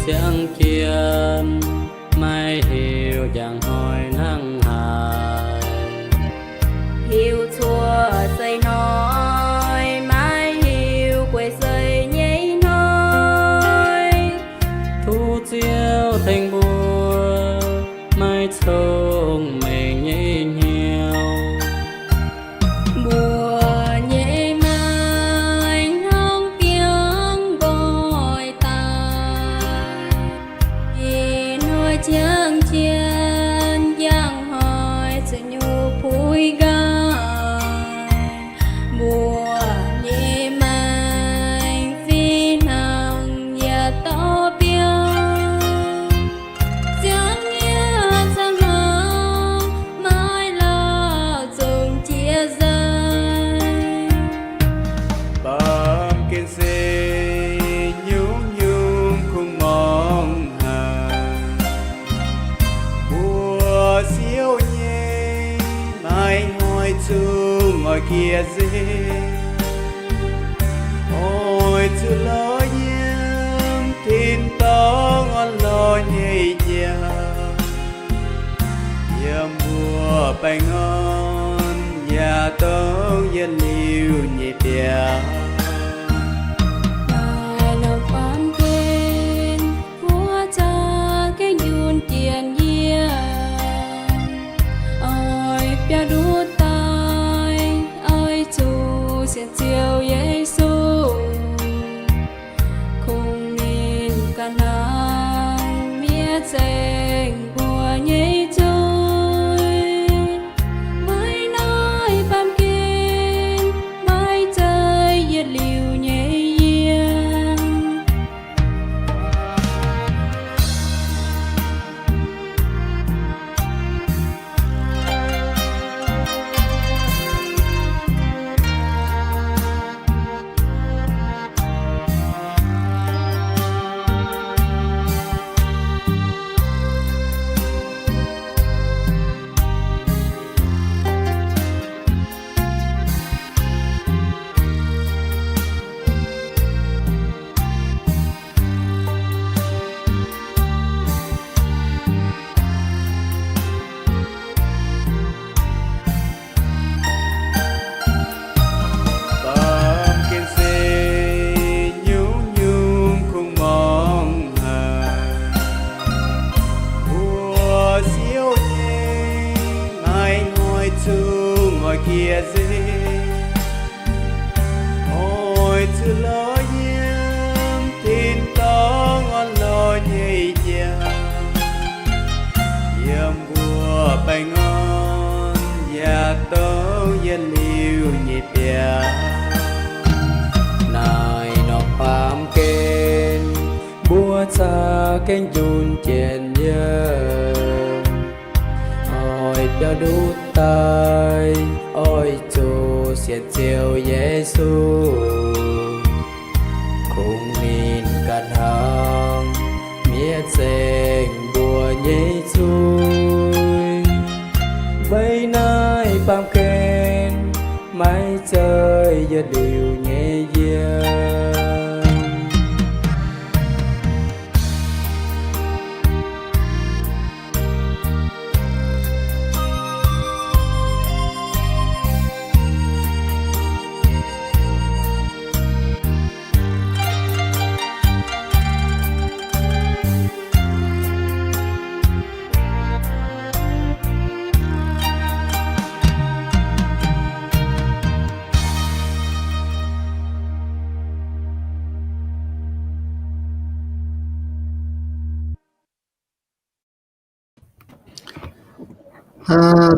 Ziangh jien maiv hiuv njang hnoi hnangv haaix, hiuv cuotv zeih hnoi maiv hiuv guei seix nyei hnoi. Tov Ziouv tengx mbuo maiv cong-mengh nyei hnyouv. Mbuo nyei maengc hnangv biangh nqoi daaih, ih hnoi ziangh jien njang hnoi zuqc nyungc puix nqaang. Mbuo nyei maengc fih hnangv yietc dauh biauv, ziangh nyieqc ziangh hnangv maiv lauh zongh jiex nzengc. Baamh gen se nyungc-nyungc kungx muangx haic. Mbuo siouc nyei, maaih hnoi zungv oix jiex nzengc. Oix zuqc lorz yiem tin-dorngh orn-lorqc nyei jauv, yiem mbuo baengh orn yaac dongh yietc liuz nyei biauv. Naaiv norm baamh gen mbuo za'gengh njunh jiex yiem, oix biauv-nduqv daaih, oix zuqc sienx Ziouv Yesu, kungx ninh ganh hnangv mietc nzengc mbuo nyei zuiz. Weic naaiv baamh gen maiv zeiz yietc liuz nyei yiem. Baamh gen se nyungc-nyungc kungx muangx haic. Mbuo siouc nyei, maaih hnoi zungv oix jiex nzengc. Oix zuqc lorz yiem tin-dorngh orn-lorqc nyei jauv, yiem mbuo baengh orn yaac dongh yietc liuz nyei biauv. Naaiv norm baamh gen mbuo za'gengh njunh jiex yiem, oix biauv-nduqv daaih, oix zuqc sienx Ziouv Yesu, kungx ninh ganh hnangv mietc nzengc mbuo nyei zuiz. Weic naaiv baamh gen maiv zeiz yietc liuz nyei yiem.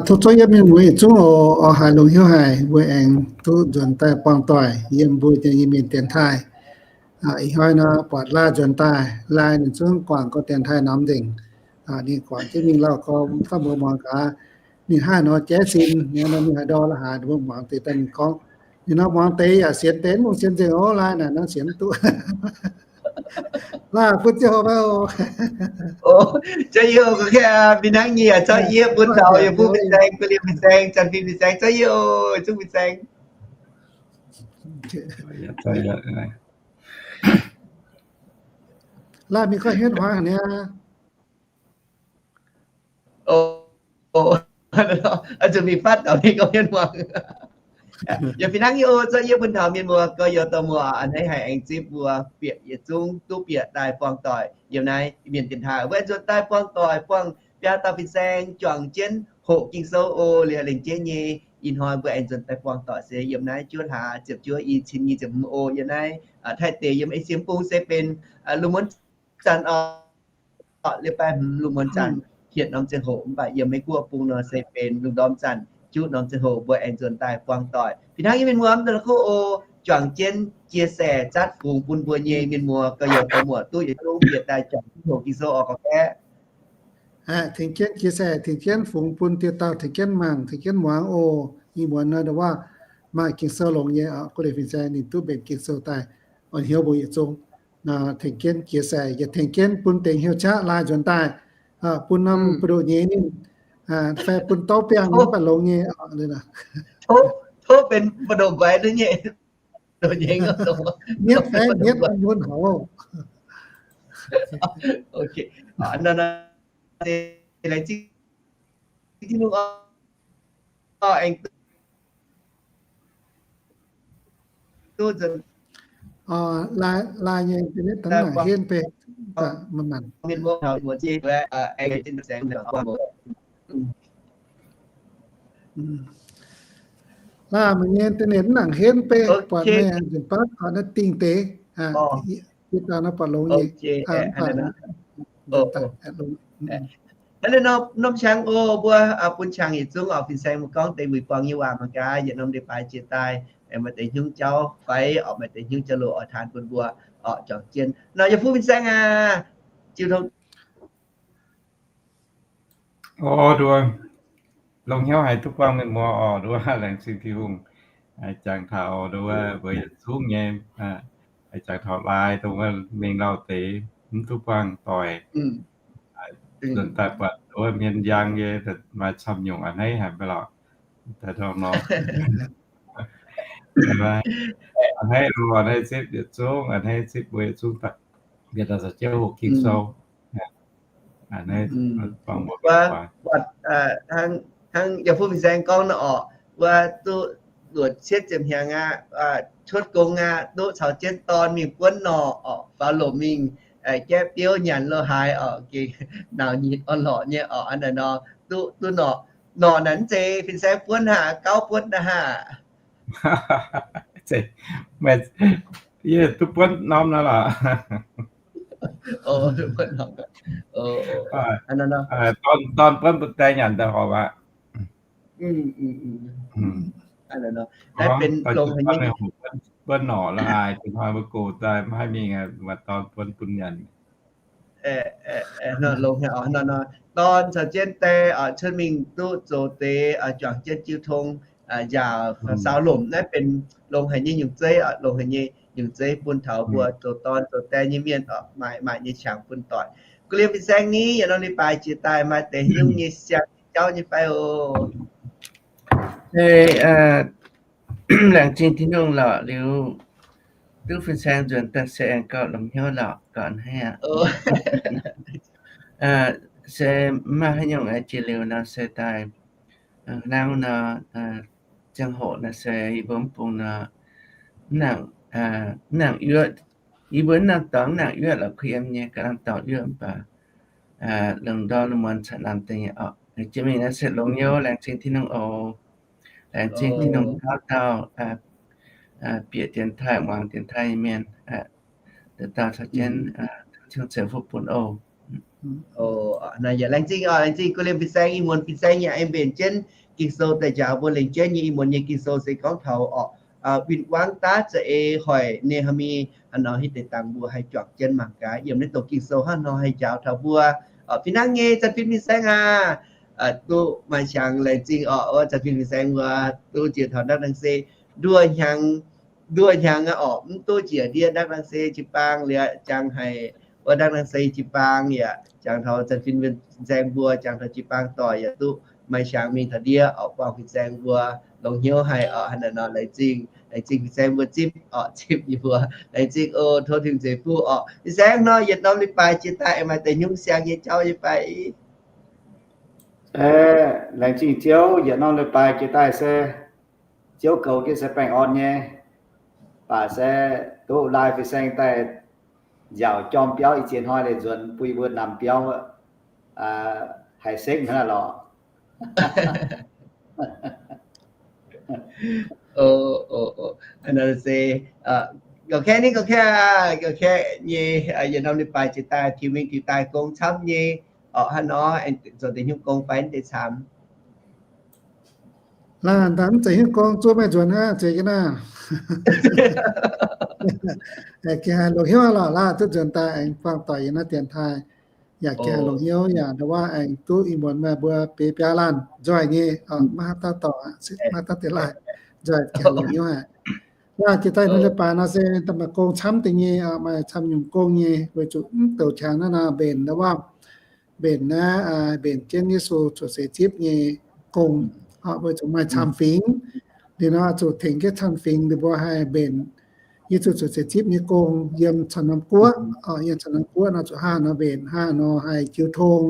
Tov zungv yiem mingh muiz zungv oc. Oix haiz longx hiuv haic, mbuo aengx duqv nzuonx daaih buangh doic yiem mbuo nyei Iu-Mienh dienx taaih. Ih hnoi nor buatc Laai nzuonx daaih, Laai ninh zungv guangc gorx-dienx taaih norm nzengc. Ninh guangc jienv mingh lauh gorx, mv baac mbuo muangx gaax, ninh hnangv haaix nor jaiv sin, ninh hnangv haaix nor mingh haaix ndau, la'haaix ninh mbuo muangx deix daaih ninh gorngv. Ninh nor muangx deix yaac sienx deix, mv dungx sienx nzengc oc. Laai naaic nor sienx mv duqv. Laai bun ziangh hoc fai oc. Ziex yie, mingh hnangv nyei yaac zorqv yie bun taux, yie bun fin-saeng, bun liemh fin-saeng, Janx-Fin fin-saeng, zorqv yie oc, zungv fin-saeng. Laaih mingh gorngv hmien huaang haic niaa. Zuqc mingh fatv taux mingh gorngv hmien huaang. Yaac fih hnangv nyei oc. Zorqv yie bun taux mienh muoz gorx-youz dorh muoc a'hneiv haic aengx zipv mbuo bieqc yietc zungv duqv bieqc daaih buangh doic yiem naaiv mienh dienx taaih. Mbuo aengx nzuonx daaih buangh doic buangh biaa dauh fin-saeng juangc jienv hoqc Ging-Sou oc. Liuz lengc jeiv nyei ih hnoi mbuo aengx nzuonx daaih buangh doic se yiem naaiv juov hlaax ziepc juov i cin nyic ziepc hmz oc. Yiem naaiv Taiv deic yiem Eix Siem Bung se benx lungh muonz zanc oc. Liuz baeqv hmz lungh muonz zanc hietc norm ziangh hoc, mv baac yiem Meiv Guoqv bung nor se benx lungh ndorm zanc juqv norm ziangh hoc mbuo aengx nzuonx daaih buangh doic. Fih hnangv nyei mienh muoz mv daaih kuv o, juangc jienv chia sẻ zatv fungx bun mbuo nyei mienh muoz gorx-youz dorh muoc duqv yietc zungv bieqc daaih juangc jienv hoqc Ging-Sou oc gorqv-gaeqv. Tengx jienv chia sẻ, tengx jienv fungx bun dieh dauh tengx jienv mangc, tengx jienv muangx oc. Ih muonz nor ndongc waac maaih Ging-Sou longx nyei oc, guv leiz fin-saeng ninh duqv mbenc Ging-Sou daaih orn hnyouv mbuo yietc zungv. Tengx jienv chia sẻ, yaac tengx jienv bun dengx hnyouv qaqv laai nzuonx daaih, bun norm buoz-ndoqv nyei ninh, fai bun douv biangh mv baac longx nyei. Tov benx buoz-ndoqv nquaix duqv nyei. Mietv fai mietv bun houc. Laengz zingh Tin-Hungh oc, aengx duqv nzunc. Laai nyei internet dangh nangc henv beiv, mv baac manc-manc. Laai meih nyei internet mv nangc henv beiv, buatc meih nzunc baav buatc naaiv dingh deix, jiex dauh nor buatc longx nyei. Hnangv naaiv nor, norm qangx oc, mbuo bun qangx yietc zungv oc, fin-saeng mbuo gorngv deix wuic buangh nyei waac mangc gaax, yietc norm leiz-baaix jiex daaih, maaih deix hnyouv jauv fai oc, maaih deix hnyouv jauv-louc oix taanx bun mbuo oc, juangc jienv. Nor yie fu fin-saeng aac, Jiu Tong. O, nduov, longx hnyouv haic duqv buangh mienh muoz oc, nduov, laengz zingh Tin-Hungh. Jangx taux nduov mbuo yietc zungv nyei, jangx taux laai dongh wuov mingh lauh deix mv duqv buangh doic. Nzuonx daaih buatc nduov hmien njang nyei, maaih camv nyungc a'hneiv haic mv baac lorqc. Daaih ndorm nor, a'hneiv lorqc, a'hneiv zipv yietc zungv, a'hneiv zipv mbuo yietc zungv bieqc daaih caux jienv hoqc Ging-Sou. Hnangv yaac fu fin-saeng gorngv nor oc, wuov duqv luoqc cietv ziepc hnyangx aqv, cuotv gong aqv, duqv caux jienv dorn mingh buonv norqc oc, faaux lomc mingh, gaeqv biouv nyanc lo haaix oc, gengh nauz nyitc orn-lorqc nyei oc. Hnangv naaiv nor, duqv, duqv norqc, norqc naaic mv zeiz fin-saeng buonv haic, gauv buonv daaih haic. Yie duqv buonv norm naaiv lorqc. Dorn, dorn buonv bun die nyanc daaih horpc aqv. Naaiv benx longx haic nyei. Buonv norqc la'haaix, da'hnoi mbuo gox daaih maiv haih mingh, maaih dorn buonv bun nyanc. Longx haic oc. Dorn caux jienv die oc, cuotv mingh duqv zoux deix, juangc jienv jiu tong, njaaux faaux saau lomc. Naaiv benx longx haic nyei nyungc zeiv oc, longx haic nyei nyungc zeiv bun taux mbuo zoux dorn zoux die nyei mienh oc, maaic, maaic nyei qangx bun doic. Guv liemh fin-saeng ni, yietc norm leiz-baaix jiex daaih maaih deix nyungc nyei siang jauv nyei fai oc? Laengz zingh Tin-Hungh lorqc, liuz duqv fin-saeng nzuonx daaih se aengx gauh longx hnyouv lorqc, gauh a'hneiv aqv. Se mv maaih haaix nyungc jiex liuz nor se daaih hnangv nor, ziangh hoc nor se yie mbuo mv bung nor, mv nangc, mv nangc yuoqv, yie mbuo mv nangc dorngx, mv nangc yuoqv la'kuh yiem nyei, ga'naaiv dorngx yuoqv mv baac lungh ndorm lungh muonz caux naamh deix nyei oc. Jiex mingh naaiv se longx hnyouv, laengz zingh Tin-Hungh oc. Laengz zingh Tin-Hungh tauv dauh bieqc dienx taaih, muangx dienx taaih nyei mienh, dauh dauh caux jienv Tin-Hungh ceix fuqv bun oc. Yaac laengz zingh oc, laengz zingh guv liemh fin-saeng. Ih muonz fin-saeng yaac aengx mbenc jienv Ging-Sou daaih njaaux mbuo lengc jienv nyei. Ih muonz nyei Ging-Sou se gorngv taux oc, win-wangv daav za'eix hoic Ne^haa^mi haaix nor hitv deix dangx mbuo haih juangc jienv mangc gaax yiem naaiv dongh Ging-Sou hnangv nor haih njaaux taux mbuo. Fih hnangv nyei, zanc fin fin-saeng aac, duqv maaih qangx laengz zingh oc, wuov zanc fin fin-saeng mbuo duqv njiec taux ndakv nang se nduoh hnyangx, nduoh hnyangx aqv oc, mv duqv njiec ndiev ndakv nang se jiu-baang liuz, jangx haic wuov ndakv nang se jiu-baang yaac jangx taux zanc fin fin-saeng mbuo jangx taux jiu-baang doic yaac duqv maaih qangx mingh taux ndiev oc, buangh fin-saeng mbuo longx hnyouv haic oc. Hnangv naaiv nor laengz zingh Laengz zingh fin-saeng mbuo zipv orqc, zipv yie mbuo. Laengz zingh oc, tov Tin-Hungh ceix fuqv orqc. Fin-saeng nor, yietc norm leiz-baaix jiex daaih aengx maaih deix hnyouv siang nyei jauv nyei fai? Laengz zingh Ziouv, yietc norm leiz-baaix jiex daaih se Ziouv goux jienv se baengh orn nyei. Baac se duqv laai fin-saeng daaih nziaauc jorm biauv, ih ziex hnoi leiz nzuonx bun yie mbuo namx biauv, haiz sekv hnangv naaiv lorqc. Gauh kaeqv nyei, gauh kaeqv, gauh kaeqv nyei, yietc norm leiz-baaix jiex daaih tiux mingh tiux daaih gong camv nyei. Orqc, hnangv nor aengx zoux deix hnyouv gong fai mv deix camv? Laanh daaih mv zeiz hnyouv gong, zuov meih nzuonx hnangv, zeiz jienv naaiv. Gengh haih longc hnyouv lorqc, laanh duqv nzuonx daaih aengx buangh doic yiem naaiv dienx taaih. Yaac gengh haih longc hnyouv, yaac ndau wuov aengx duqv ih muonz meih mbuo biei biaa laanh nzoih nyei, maiv haaix dauh dorngc, maiv haaix dauh deix laih, nzoih gengh haih longc hnyouv haic. Laanh jiex daaih norm leiz-baaix nor se da'maaih gong camv deix nyei, maaih camv nyungc gong nyei, weic zuqc mv douc qangx naaiv nor mbenc ndau wuov, mbenc naaiv, mbenc jienv Yesu cuotv seix zipv nyei gong, weic zuqc maaih camv fingx. Liuz nor zuqc tengx jienv camv fingx liuz mbuo haih mbenc Yesu cuotv seix zipv nyei gong yiem caux norm guoqv, yiem caux norm guoqv nor zuqc hnangv nor mbenc, hnangv nor haih jiu tong,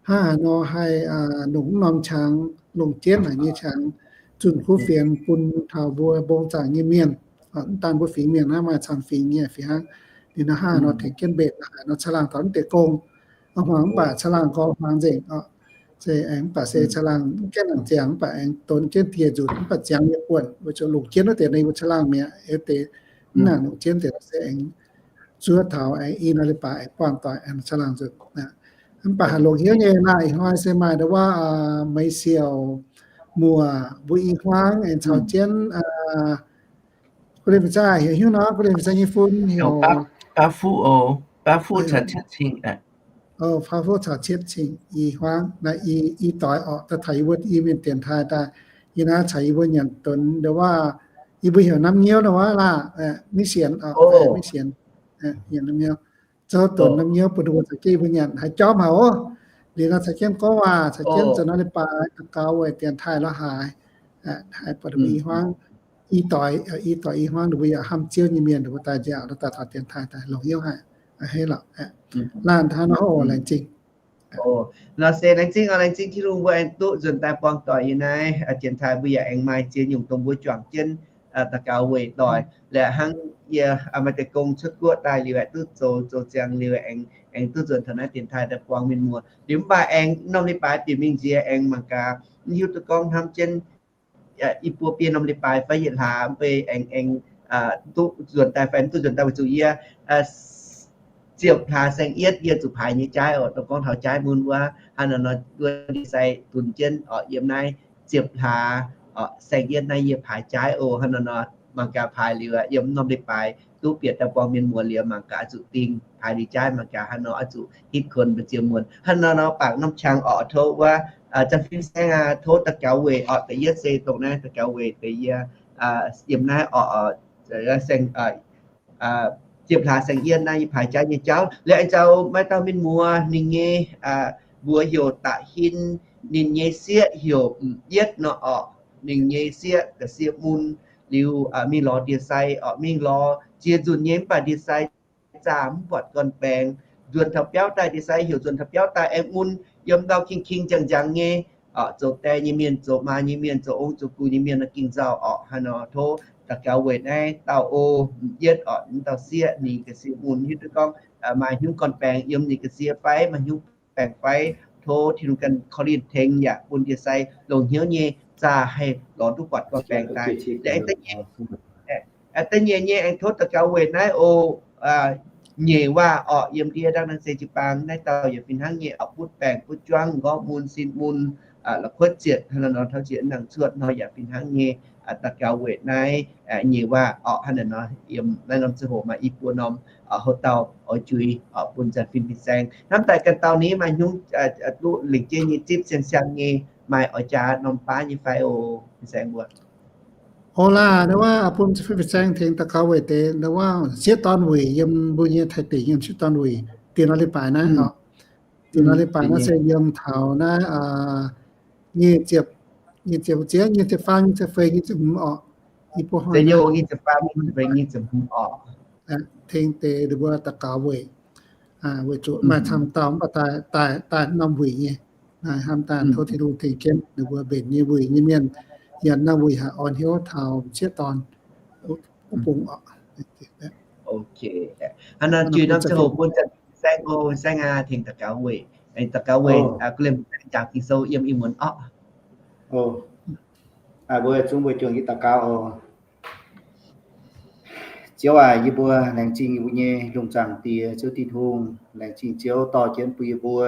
hnangv nor haih longc mv norm qangx, longc jienv haic nyei qangx, zunh kuv fienx bun taux mbuo mbong zaangc nyei mienh. Mv daan mbuo fingx mienh naaiv maaih camv fingx nyei fih hnangv. Liuz nor hnangv nor tengx jienv mbenc haic nor caangh laangh taux mv deix gong. Hmuangx mv baac caangh laangh gorngv hmuangx nzengc. Se aengx mv baac se caangh laangh mv gaengh nangc ziangx mv baac aengx donx jienv dieh nzunc mv baac ziangx nyei buonc weic zuqc longc jienv wuov deix ninh mbuo caangh laangh mi'aqv, wuov deix mv nangc longc jienv deix se aengx zuov taux aengx i nor leiz-baaix aengx buangh doic aengx caangh laangh nzunc. Mv baac haih longc hnyouv nyei naaiv ih hnoi se maaih ndau wuov Meiz Siouc Muoc mbuo i hmuangv aengx caux jienv guv lienh fin-saeng heuc hnyouv nor, guv lienh fin-saeng nyei fun heuc Baav Fuqv oc, Baav Fuqv caux Cietv Cing. Baav Fuqv caux Cietv Cing i hmuangv naaiv i doix orqc, daaih taux yie mbuo Iu-Mienh dienx taaih daaih, yie naaiv caux yie mbuo nyanc donx ndau wuov, yie mbuo heuc Namh Nyouv nor wuov laah, mingh sienx, mingh sienx, nyanc Namh Nyouv. Zoux donx Namh Nyouv bun ninh mbuo caux jienv yie mbuo nyanc haiz jorm haic oc. Liuz nor caux jienv gorngv waac, caux jienv zoux nor leiz-baaix daux gaux weic dienx taaih lorz haaix, haiz buatc ninh mbuo i hmuangv, i doix, i doix i hmuangv ninh mbuo yaac hnamv Ziouv nyei mienh ninh mbuo daaih nziaauc daaih taux dienx taaih daaih longc hnyouv haic. A'hneiv lorqc. Laanh hnangv nor oc, laengz zingh. Nor se laengz zingh oc, laengz zingh Tin-Hungh mbuo aengx duqv nzuonx daaih buangh doic yiem naaiv dienx taaih mbuo yaac aengx maaih ziex nyungc dongh mbuo juangc jienv daux gaux weic doic. Laaix hnangv yie maaih deix gong cuotv guoqv daaih liuz aeqv, duqv zoux, zoux ziangx liuz aengx, aengx duqv nzuonx taux naaiv dienx taaih daaih buangh mienh muoz. Liuz mv baac aengx norm leiz-baaix bieqc mingh nziex aengx mangc gaax, mv hiuv duqv gorngv hnamv jienv i buo biei norm leiz-baaix fai yietc hlaax mv bei aengx, aengx duqv nzuonx daaih fai mv duqv nzuonx daaih weic zuqc yie ziepc hlaax saeng-yietv yie zuqc paaix nyei jaaiv oc. Dongh gorngv taux jaaiv mun wuov, hnangv nor nor ndie sai dunx jienv oc, yiem naaiv ziepc hlaax saeng-yietv naaiv yie paaix jaaiv oc. Hnangv nor nor mangc gaax paaix liuz yiem norm leiz-baaix duqv bieqc daaih buangh mienh muoz liuz mangc gaax zuqc ding paaix liuz jaaiv mangc gaax hnangv nor oix zuqc hitv kuonx mbu'ziex muonz. Hnangv nor nor bangc norm qangx oc, tov wuov Janx-Fin Saeng aqv, tov daux gaux weic oc. Da'yietv se dongh naaiv daux gaux weic deix yie yiem naaiv oc, saeng ziepc hlaax saeng-yietv naaiv yie paaix jaaiv nyei jauv. Liuz aengx nzauh maaih dauh mienh muoz ninh nyei mbuox heuc Da'hin, ninh nyei sieqv heuc M'Yietv nor oc. Ninh nyei sieqv ga'sie mun liuz mingh lorz ndie-sai oc, mingh lorz ziex nzunc nyei mv baac ndie-sai zaah mv buatc gorn-baengx. Nzuonx taux biauv daaih, ndie-sai heuc nzuonx taux biauv daaih aengx mun yiem ndau king-king njang-njang nyei. Zoux die nyei mienh, zoux maa nyei mienh, zoux ong zoux gux nyei mienh nor ging nzauh orqc. Hnangv nor tov daux gaux weic naaiv dauh o, M'Yietv orqc, naaiv dauh sieqv ninh ga'sie mun hiuv duqv gorngv maaih hnyouv gorn-baengx yiem ninh ga'sie fai maaih hnyouv baengx fai, tov Tin-Hungh ganh korv-lienh tengx yaac bun ndie-sai longx hnyouv nyei zaah haih lorz duqv buatc gorn-baengx daaih. Da'nyeic nyei aengx tov daux gaux weic naaiv o, nyeic waac orqc, yiem ndie dangh naaiv se jiu-baang naaiv dauh yaac fih hnangv nyei orqc, butv baengc butv juangv, nqorngv mun sin mun, la'kuotv zietc hnangv nor, taux zietc nangc cuotv nor yaac fih hnangv nyei. Daux gaux weic naaiv nyeic waac orqc, hnangv naaiv nor yiem naaiv norm ziangh hoc maaih i buo norm houx-dauh oix juix orqc bun Janx-Fin Fin-Saeng. Hnamv daaih ganh dauh ni maaih hnyouv duqv lengc jeiv nyei zipv siang-siang nyei, maaih oix jaax norm baav nyei fai oc, Fin-Saeng mbuo? Oc laah, ndau wuov bun Fin-Saeng tengx daux gaux weic deix ndau wuov sieqv dorn wuic yiem mbuo nyei Taiv dingc nyei sieqv dorn wuic dinh nor leiz-baaix naaiv oc. Dinh nor leiz-baaix naaiv se yiem taux naaiv nyic ziepc, nyic ziepc ziex, nyic ziepc faam, nyic ziepc feix, nyic ziepc hmz orqc. Tengx deix ninh mbuo daux gaux weic, weic zuqc maaih camv dauh mv baac daaih, daaih norm wuic nyei, hnamv daaih tov Tin-Hungh tengx jienv ninh mbuo mbenc nyei wuic nyei mienh, yaac norm wuic haih orn hnyouv taux m'sieqv dorn wuov bung oc. Hnangv naaic juih norm ziangh hoc bun Fin-Saeng, Fin-Saeng tengx daux gaux weic, daux gaux weic guh liemh Fin-Saeng njaaux Ging-Sou yiem ih muonz orqc. Mbuo zungv mbuo juangc jienv daux gaux oc. Ziouv aac, yie mbuo laengz zingh yie mbuo nyei lungh zaangc Diex, Ziouv Tin-Hungh, laengz zingh Ziouv dorh jienv bun yie mbuo,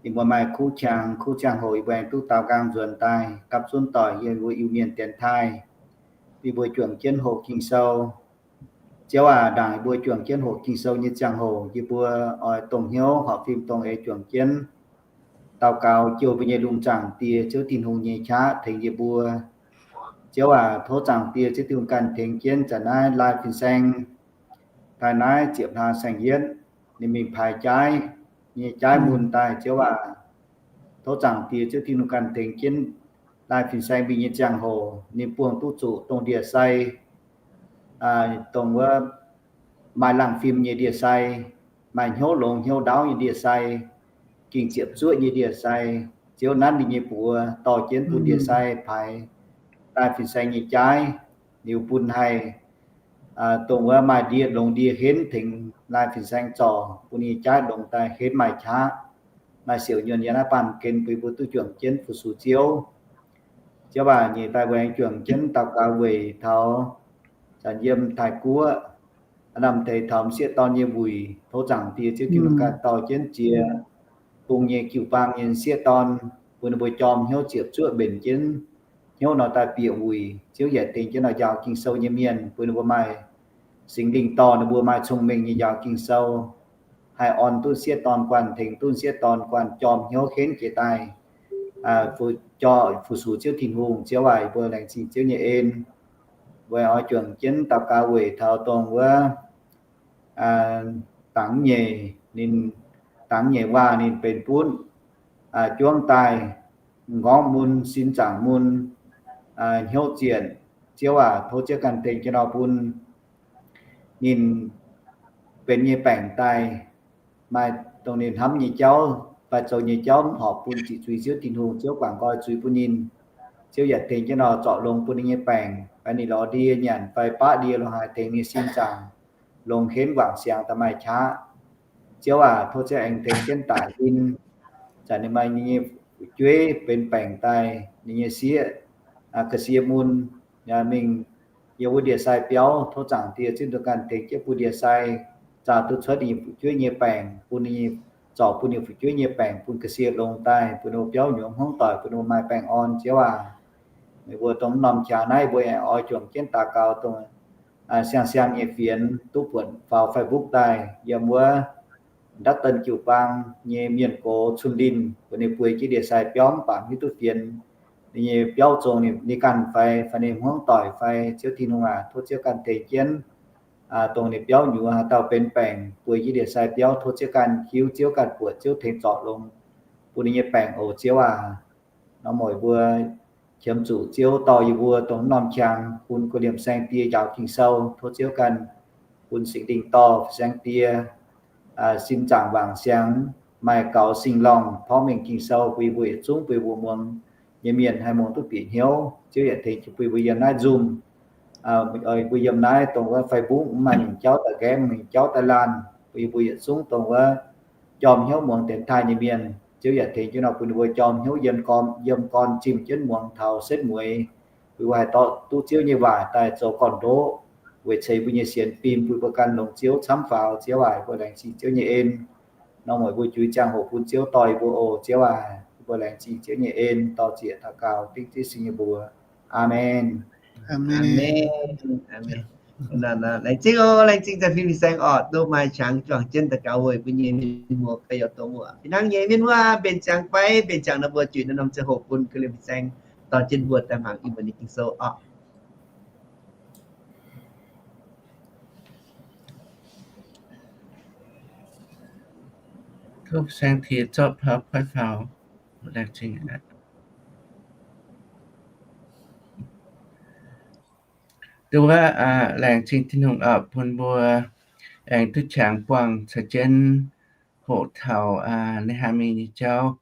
yie mbuo maaih kuv qangx, kuv ziangh hoc yie mbuo aengx duqv daaux nqaang nzuonx daaih gapv zunv doic yiem yie mbuo Iu-Mienh dienx taaih, bun yie mbuo juangc jienv hoqc Ging-Sou. Ziouv aac, ndaangc yie mbuo juangc jienv hoqc Ging-Sou nyei ziangh hoc, yie mbuo oix dongh hnyouv horpc fim dongh eix juangc jienv daux gaux jouh mbuo nyei lungh zaangc Diex, Ziouv Tin-Hungh nyei qaqv tengx yie mbuo. Ziouv aac, tov Zaangc Diex Ziouv Tin-Hungh ganh tengx jienv zanc naaiv Lai Fin-Saeng, daaih naaiv ziepc hlaax saeng-yietv, ninh mingh paaix jaaiv nyei jaaiv mun daaih. Ziouv aac, tov Zaangc Diex Ziouv Tin-Hungh ganh tengx jienv Lai Fin-Saeng mingh nyei ziangh hoc ninh buangh duqv zuqc dongh ndie-sai, dongh wuov maaih laangh fim nyei ndie-sai, maaih hnyouv longx hnyouv ndaauv nyei ndie-sai, gengh ziepc zuoqv nyei ndie-sai. Ziouv nanv ninh nyei buoz dorh jienv bun ndie-sai paaix Lai Fin-Saeng nyei jaaiv, liuz bun haih dongh wuov maaih ndie longx ndie henv tengx Lai Fin-Saeng zorc bun ninh nyei jaaiv longx daaih henv maaih qaqv, maaih siouc nyuonh yiem naaiv baamh gen bun mbuo duqv juangc jienv fu-sux Ziouv. Ziouv aac, nyeic daaih mbuo aengx juangc jienv daux gaux weic taux zanc yiem Taiv-Guoqv, aav lamh deix taux m'sieqv dorn nyei wuic. Tov Zaangc Diex Ziouv Tin-Hungh ganh dorh jienv ziex bung nyei jiu-baang nyei m'sieqv dorn, bun ninh mbuo jorm hnyouv ziepc zuoqv mbenc jienv hnyouv nor daaih bieqc wuic. Ziouv yaac tengx jienv nor njaaux Ging-Sou nyei mienh, bun ninh mbuo maaih Singx Lingh dorh ninh mbuo maaih cong-mengh nyei njaaux Ging-Sou, haih orn duqv m'sieqv dorn guanh, tengx duqv m'sieqv dorn guanh jorm hnyouv henv jiex daaih fu-sux Ziouv Tin-Hungh. Ziouv aac, yie mbuo laengz zingh Ziouv nyei en. Weic oix juangc jienv daux gaux weic taux dongh wuov dangx nyeic, ninh dangx nyeic waac ninh benx butv juangv daaih, m'nqorngv mun, sin zaangc mun, hnyouv zienc. Ziouv aac, tov Ziouv ganh tengx jienv nor bun ninh benx nyei baengc daaih, maaih dongh ninh hnamv nyei jauv fai zoux nyei jauv mv horpc bun ziqc zuiz Ziouv Tin-Hungh, Ziouv guangc nqoi zuiz bun ninh. Ziouv yaac tengx jienv nor zorc longx bun ninh nyei baengc, fai ninh lorz ndie nyanc fai baqv ndie lorz haaix, tengx ninh sin zaangc longx henv wangc siangx daaih maaih qaqv. Ziouv aac, tov Ziouv aengx tengx jienv daic hmien, zanc ninh maaih ninh nyei fu'jueiv benx baengc daaih, ninh nyei sieqv ga'sie mun mingh yiem wuov ndie-sai biauv. Tov Zaangc Diex Ziouv Tin-Hungh ganh tengx jienv bun ndie-sai zaah duqv cuotv ninh nyei fu'jueiv nyei baengc, bun ninh zorc bun ninh fu'jueiv nyei baengc bun ga'sie longx daaih, bun ninh mbuo biauv nyuoz hmuangv doic, bun ninh mbuo maaih baengh orn. Ziouv aac, meih mbuo dongh norm qangx naaiv mbuo aengx oix juangc jienv daux gaux dongh siang-siang nyei fienx duqv buonc faaux Facebook daaih, yiem wuov Dutton jiu-baang nyei mienh gox Cun Linh, bun ninh bueix jienv ndie-sai biauv mv baac mv hiuv duqv fienx ninh nyei biauv zong ninh ganh fai, fai ninh hmuangv doic fai. Ziouv Tin-Hungh aac, tov Ziouv ganh tengx jienv dongh ninh biauv nyuoz haaix dauh benx baengc bueix jienv ndie-sai biauv, tov Ziouv ganh hiuv, Ziouv ganh buatc, Ziouv tengx zorc longx bun ninh nyei baengc oc. Ziouv aac, norm mueic mbuo qiemx zuqc Ziouv dorh yie mbuo dongh norm qangx bun guh liemh saeng-die njaaux Ging-Sou. Tov Ziouv ganh bun Singx Lingh dorh saeng-die sin zaangc wangc siangx, maaih gaux singx lorngh porv mengh Ging-Sou bun yie mbuo yietc zungv bun yie mbuo muangx nyei mienh haih muangx duqv bieqc hnyouv. Ziouv yaac tengx bun yie mbuo yiem naaiv Zoom, mbuo yiem naaiv dongh wuov Facebook mv maaih mingh jauv daaih nqaeqv, mingh jauv daaih laanh, bun yie mbuo yietc zungv dongh wuov jorm hnyouv muangx dienx taaih nyei mienh. Ziouv yaac tengx jienv nor bun yie mbuo jorm hnyouv yiem gorn, yiem gorn zimh jienv muangx taux setv mueiz, bun yie mbuo haih dorh duqv Ziouv nyei waac daaih zoux gorn-ndoqv weic ceix mbuo nyei sienx fim, bun yie mbuo ganh longx Ziouv camv faaux. Ziouv aac, yie mbuo laengz zingh Ziouv nyei en. Norm mueic mbuo juix ziangh hoc bun Ziouv dorh yie mbuo oc. Ziouv aac, yie mbuo laengz zingh Ziouv nyei en, dorh ziec daux gaux dengv Ziouv Singx nyei mbuox. Aamen. Aamen. Laengz zingh oc, laengz zingh Fin-Saeng orqc, duqv maaih qangx juangc jienv daux gaux weic mbuo nyei mienh muoz, ga'youz doz muoz. Fih hnangv nyei mienh muoz, mbenc ziangx fai mbenc ziangx nor mbuo juix naaiv norm ziangh hoc bun ga'liemh Fin-Saeng dorh jienv mbuo daaih mangc Iu-Mienh nyei Ging-Sou orqc. Tov Fin-Saeng tengx zorqv pau kuaaiv faaux. Laengz zingh aqv. Nduov, laengz zingh Tin-Hungh oc bun mbuo aengx duqv qangx buangh caux jienv hoqc taux Ne^haa^mi nyei jauv.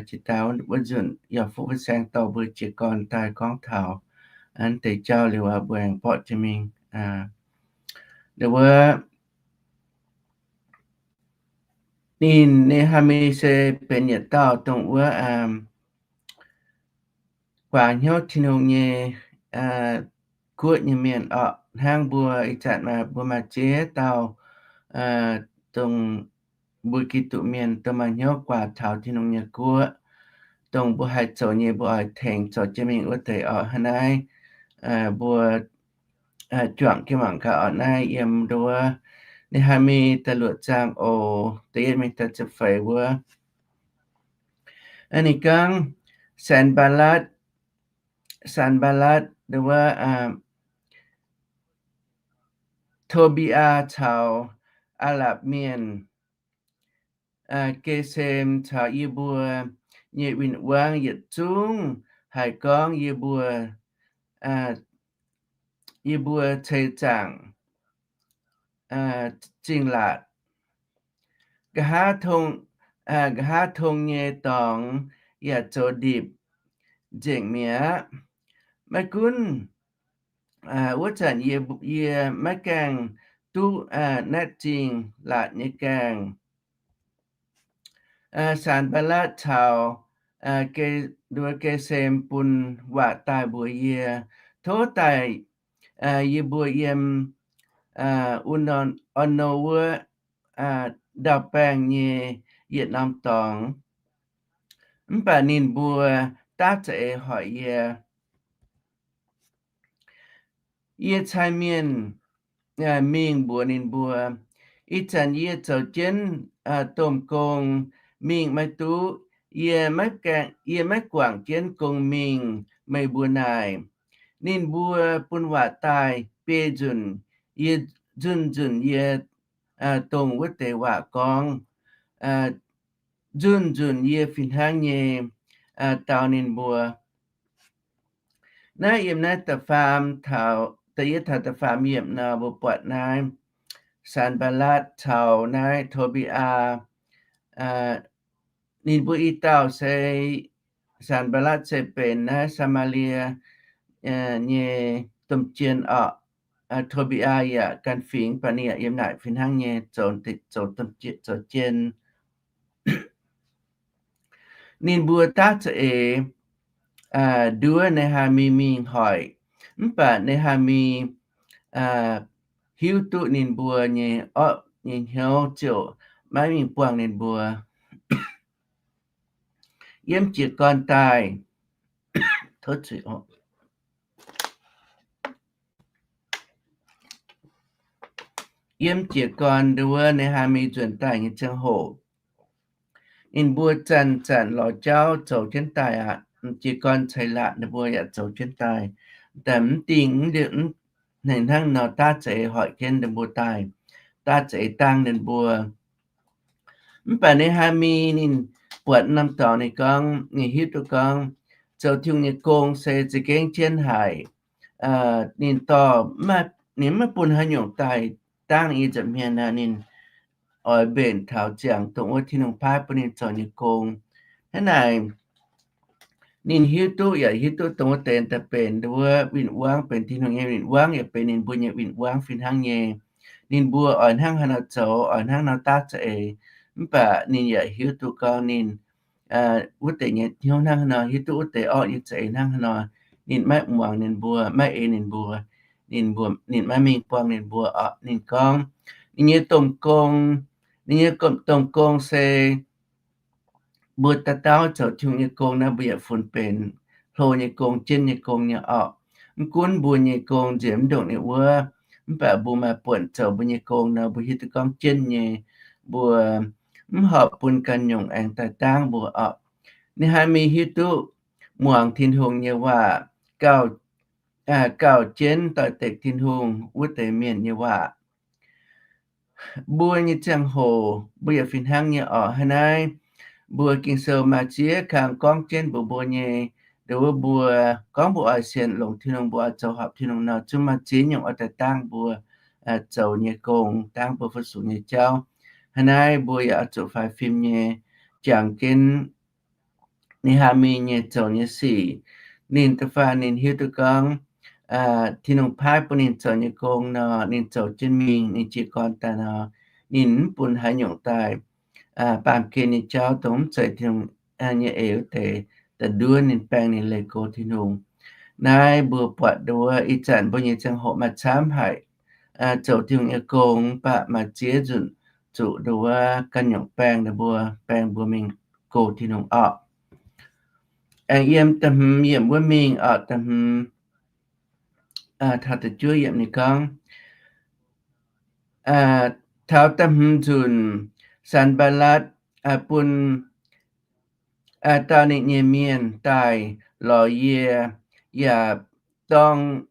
Jiex daaih wuov nzunc yaac fuqv wuov saeng dorh mbuo jiez gorn daaih gorngv taux naaiv deix jauv liuz, mbuo aengx borqv jiex mingh. Nduov, ninh Ne^haa^mi se benx yietc dauh dongh wuov guaax hnyouv Tin-Hungh nyei guoqv nyei mienh oc. Hnangv mbuo ih zanc mbuo maaih ziex dauh dongh mbuo Giduc mienh dongh maaih hnyouv guaax taux Tin-Hungh nyei guoqv, dongh mbuo haih zoux nyei, mbuo oix tengx zoux jienv mingh wuov deix oc. Hnangv naaiv mbuo juangc jienv mangc gaax oc. Naaiv yiem nduov Ne^haa^mi da'luoqc zaang oc, da'yietv mingh da'ziepc feix wuov. Ninh gorngv Sanbalatv, Sanbalatv nduov, Tobi^aa caux Aa^lapc Mienh, Gesem caux yie mbuo nyei win-wangv yietc zungv haiz gorngv yie mbuo, yie mbuo ceix zaangc zingh laatc. Nqa'haav tong, nqa'haav tong nyei dorngx yaac zoux ndipc nzengc mi'aqv. Maiv gunv wuov zanc yie, yie maiv gaengh duqv naetv zingh laatc nyei gaengh. Sanbalatv caux Ge, nduov Gesem bun waac daaih mbuox yie, tov daaih yie mbuo yiem Ono, Ono wuov ndau-baengh nyei yietc norm dorngx. Mv baac ninh mbuo daav za'eix hoic yie. Yie cai mienh mingh mbuox ninh mbuo, ih zanc yie zoux jienv domh gong mingh maiv duqv. Yie maiv gaengh, yie maiv guangc jienv gong mingh meih mbuo naaic. Ninh mbuo bun waac daaih biei nzunc, yie nzunc nzunc yie dongh wuov deix waac gorngv, nzunc nzunc yie fih hnangv nyei dau ninh mbuo. Naaiv yiem naaiv da'faam taux, da'yietv taux da'faam yiemc nor, mbuo buatc naaiv Sanbalatv caux naaiv Tobi^aa, ninh mbuo i dauh se, Sanbalatv se benx naaiv Saa^maa^lie nyei domh jien orqc. Tobi^aa yaac ganh fingx, baac ninh yaac yiem naaic fih hnangv nyei zoux, zoux, zoux jien. Ninh mbuo daav za'eix nduov Ne^haa^mi mingh hoic, mv baac Ne^haa^mi hiuv duqv ninh mbuo nyei orqv nyei hnyouv ziouc maiv mingh buangh ninh mbuo. Yiem jiez gorn daaih, tov zuiz oc. Yiem jiez gorn nduov Ne^haa^mi nzuonx daaih nyei ziangh hoc, ninh mbuo zanc-zanc lorz jauv zoux jienv daaih aqv. Jiez gorn ceix laatc ninh mbuo yaac zoux jienv daaih. Daaih mv dingh, hnangv nor daav za'eix hoic jienv ninh mbuo daaih, daav za'eix dangh ninh mbuo. Mv baac Ne^haa^mi ninh buatc norm dorngx ninh gorngv, ninh hiuv duqv gorngv zoux Tin-Hungh nyei gong se za'gengh jienv haic. Ninh dorh, ninh maiv bun haaix nyungc daaih dangv ninh nyei nza'hmien aqv. Ninh oix mbenc taux ziangx dongh wuov Tin-Hungh paaiv bun ninh zoux nyei gong. Hnangv naaic, ninh hiuv duqv yaac hiuv duqv dongh wuov deix daaih benx wuov win-wangv, benx Tin-Hungh nyei win-wangv, yaac benx ninh mbuo nyei win-wangv fih hnangv nyei. Ninh mbuo oix hnangv haaix nor zoux, oix hnangv nor daav za'eix, mv baac ninh yaac hiuv duqv gorngv ninh wuov deix nyei hnyouv hnangv haaix nor, hiuv duqv wuov deix orqv nyei za'eix hnangv haaix nor. Ninh maiv muangx ninh mbuo, maiv ei ninh mbuo, ninh mbuo, ninh maiv mingh buangh ninh mbuo orqc. Ninh gorngv ninh nyei domh gong, ninh nyei domh gong se mbuo dauh dauh zoux Tin-Hungh nyei gong naaiv, mbuo yietc funx benx hlo nyei gong, jienv nyei gong nyei orqc. Mv gunv mbuo nyei gong nziex mv ndongc ninh wuov, mv baac mbuo maaih buonc zoux mbuo nyei gong nor, mbuo hiuv duqv gorngv jienv nyei, mbuo mv horpc bun ganh nyungc aengx daaih dangv mbuo orqc. Ne^haa^mi hiuv duqv muangx Tin-Hungh nyei waac, gauh, gauh jienv doix-dekc Tin-Hungh wuov deix mienh nyei waac. Mbuo nyei ziangh hoc mbuo yaac fih hnangv nyei orqc. Hnangv naaiv, mbuo Ging-Sou maaih ziex kang gorngv jienv mbuox mbuo nyei, nduov mbuo gorngv mbuo oix sienx longx Tin-Hungh, mbuo oix zoux horpc Tin-Hungh nor, zungv maaih ziex nyungc oix daaih dangv mbuo zoux nyei gong, dangv mbuo fu-sux nyei jauv. Hnangv naaiv mbuo yaac oix zuqc faix fim nyei jangx jienv Ni^haa^mi nyei zoux nyei sic. Ninh da'faanh ninh hiuv duqv gorngv Tin-Hungh paaiv bun ninh zoux nyei gong nor, ninh zoux jienv mingh. Ninh jiez gorn daaih nor, ninh mv bun haaix nyungc daaih baamh gen nyei jauv dongh mv zeiz Tin-Hungh nyei eix wuov deix daaih nduov ninh, baeng ninh leih go Tin-Hungh. Naaiv mbuo buatc nduov ih zanc mbuo nyei ziangh hoc maaih camv haic zoux Tin-Hungh nyei gong, mv baac maaih ziex nzunc zuqc nduov ganh nyungc baeng ninh mbuo, baeng mbuo mingh go Tin-Hungh orqc. Aengx yiem da'hmz yiemc wuov mingh orqc, da'hmz taux da'juov yiemc ninh gorngv, taux da'hmz nzunc, Sanx^mbaa^latv bun dauh ninh nyei mienh daaih lorz yie, yaac dorng,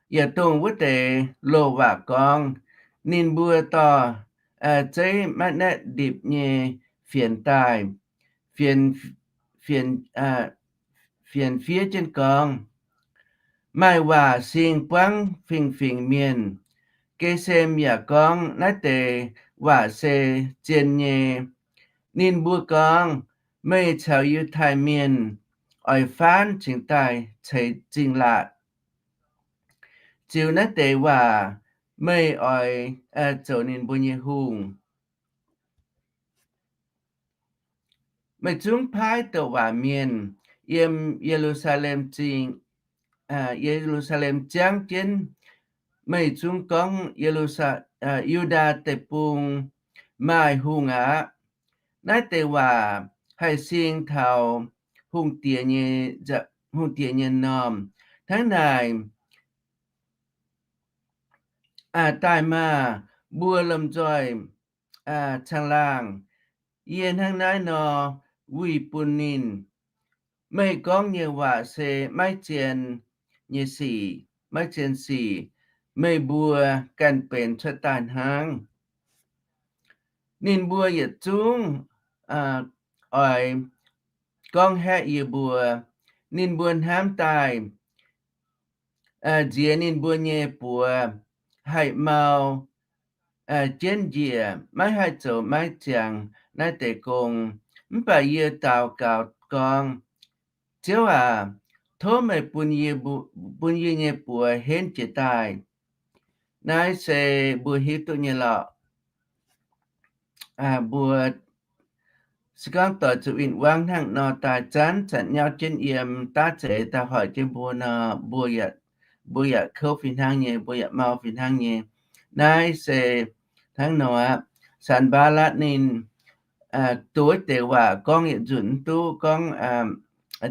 yaac dongh wuov deix loz-waac gorngv, Ninh mbuo dorh zeiv maiv naetv ndipc nyei fienx daaih, fienx, fienx, fienx fiev jienv gorngv, Maaih waac sing buangv fingx-fingx mienh. Gesem yaac gorngv, Naaiv deix waac se zien nyei. Ninh mbuo gorngv, Meih caux Yiutai Mienh oix faanv cingx daaih ceix zingh laatc. Ziux naaiv deix waac meih oix zoux ninh mbuo nyei hungh. Meih zungv paaiv douc waac mienh yiem Ye^lu^saa^lem Zingh, Ye^lu^saa^lem ziangv jienv. Meih zungv gorngv, Ye^lu^saa, Yu^ndaa Deic-Bung maaih hungh aqv. Naaiv deix waac haih sing taux hungh diex nyei, hungh diex nyei m'normh. Hnangv naaic, daaih maah! Mbuo lomh nzoih caangh laangh. Yie hnangv naaiv nor wuih bun ninh. Meih gorngv nyei waac se maiv zien nyei sic, maiv zien sic. Meih mbuo ganh benx cuotv daaih hnangv. Ninh mbuo yietc zungv oix gorngv haeqv yie mbuo. Ninh mbuo hnamv daaih nziex ninh mbuo nyei buoz, haih mau jienv njiec, maiv haih zoux maiv ziangx naaiv deix gong. Mv baac yie daux gaux gorngv, Ziouv aac, tov meih bun yie nyei buoz henv jiez daaih. Naaiv se mbuo hiuv duqv nyei lorqc. Mbuo se gorngv doix zuqc win-wangv hnangv nor daaih zanc-zanc nyauv jienv yiem daav za'eix daaih hoic jienv mbuo nor, mbuo yaac, mbuo yaac kouv fih hnangv nyei, mbuo yaac mau fih hnangv nyei. Naaiv se hnangv nor aqv. Sanx^mbaa^latv ninh duqv deix waac gorngv yietc nzunc mv duqv, gorngv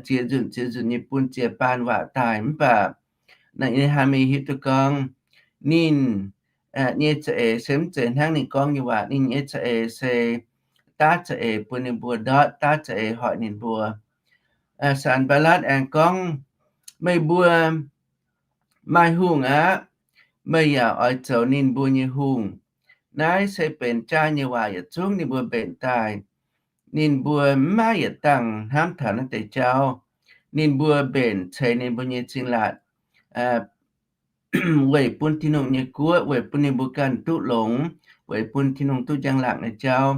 ziex nzunc ziex nzunc nyei bun ziex baan waac daaih, mv baac Ni^haa^mi hiuv duqv gorngv ninh nyei za'eix se mv zeiz hnangv ninh gorngv nyei waac. Ninh nyei za'eix se daav za'eix bun ninh mbuo ndortv, daav za'eix hoic ninh mbuo. Sanx^mbaa^latv aengx gorngv, Meih mbuo maaih hungh aqv. Meih yaac oix zoux ninh mbuo nyei hungh. Naaiv se benx jaav nyei waac yietc zungv ninh mbuo mbenc daaih. Ninh mbuo mv maaih yietc dangh hnamv taux naaiv deix jauv. Ninh mbuo mbenc ceix ninh mbuo nyei zingh laatc weic bun Tin-Hungh nyei guoqv, weic bun ninh mbuo ganh duqv longx, weic bun Tin-Hungh duqv njang-laangc nyei jauv.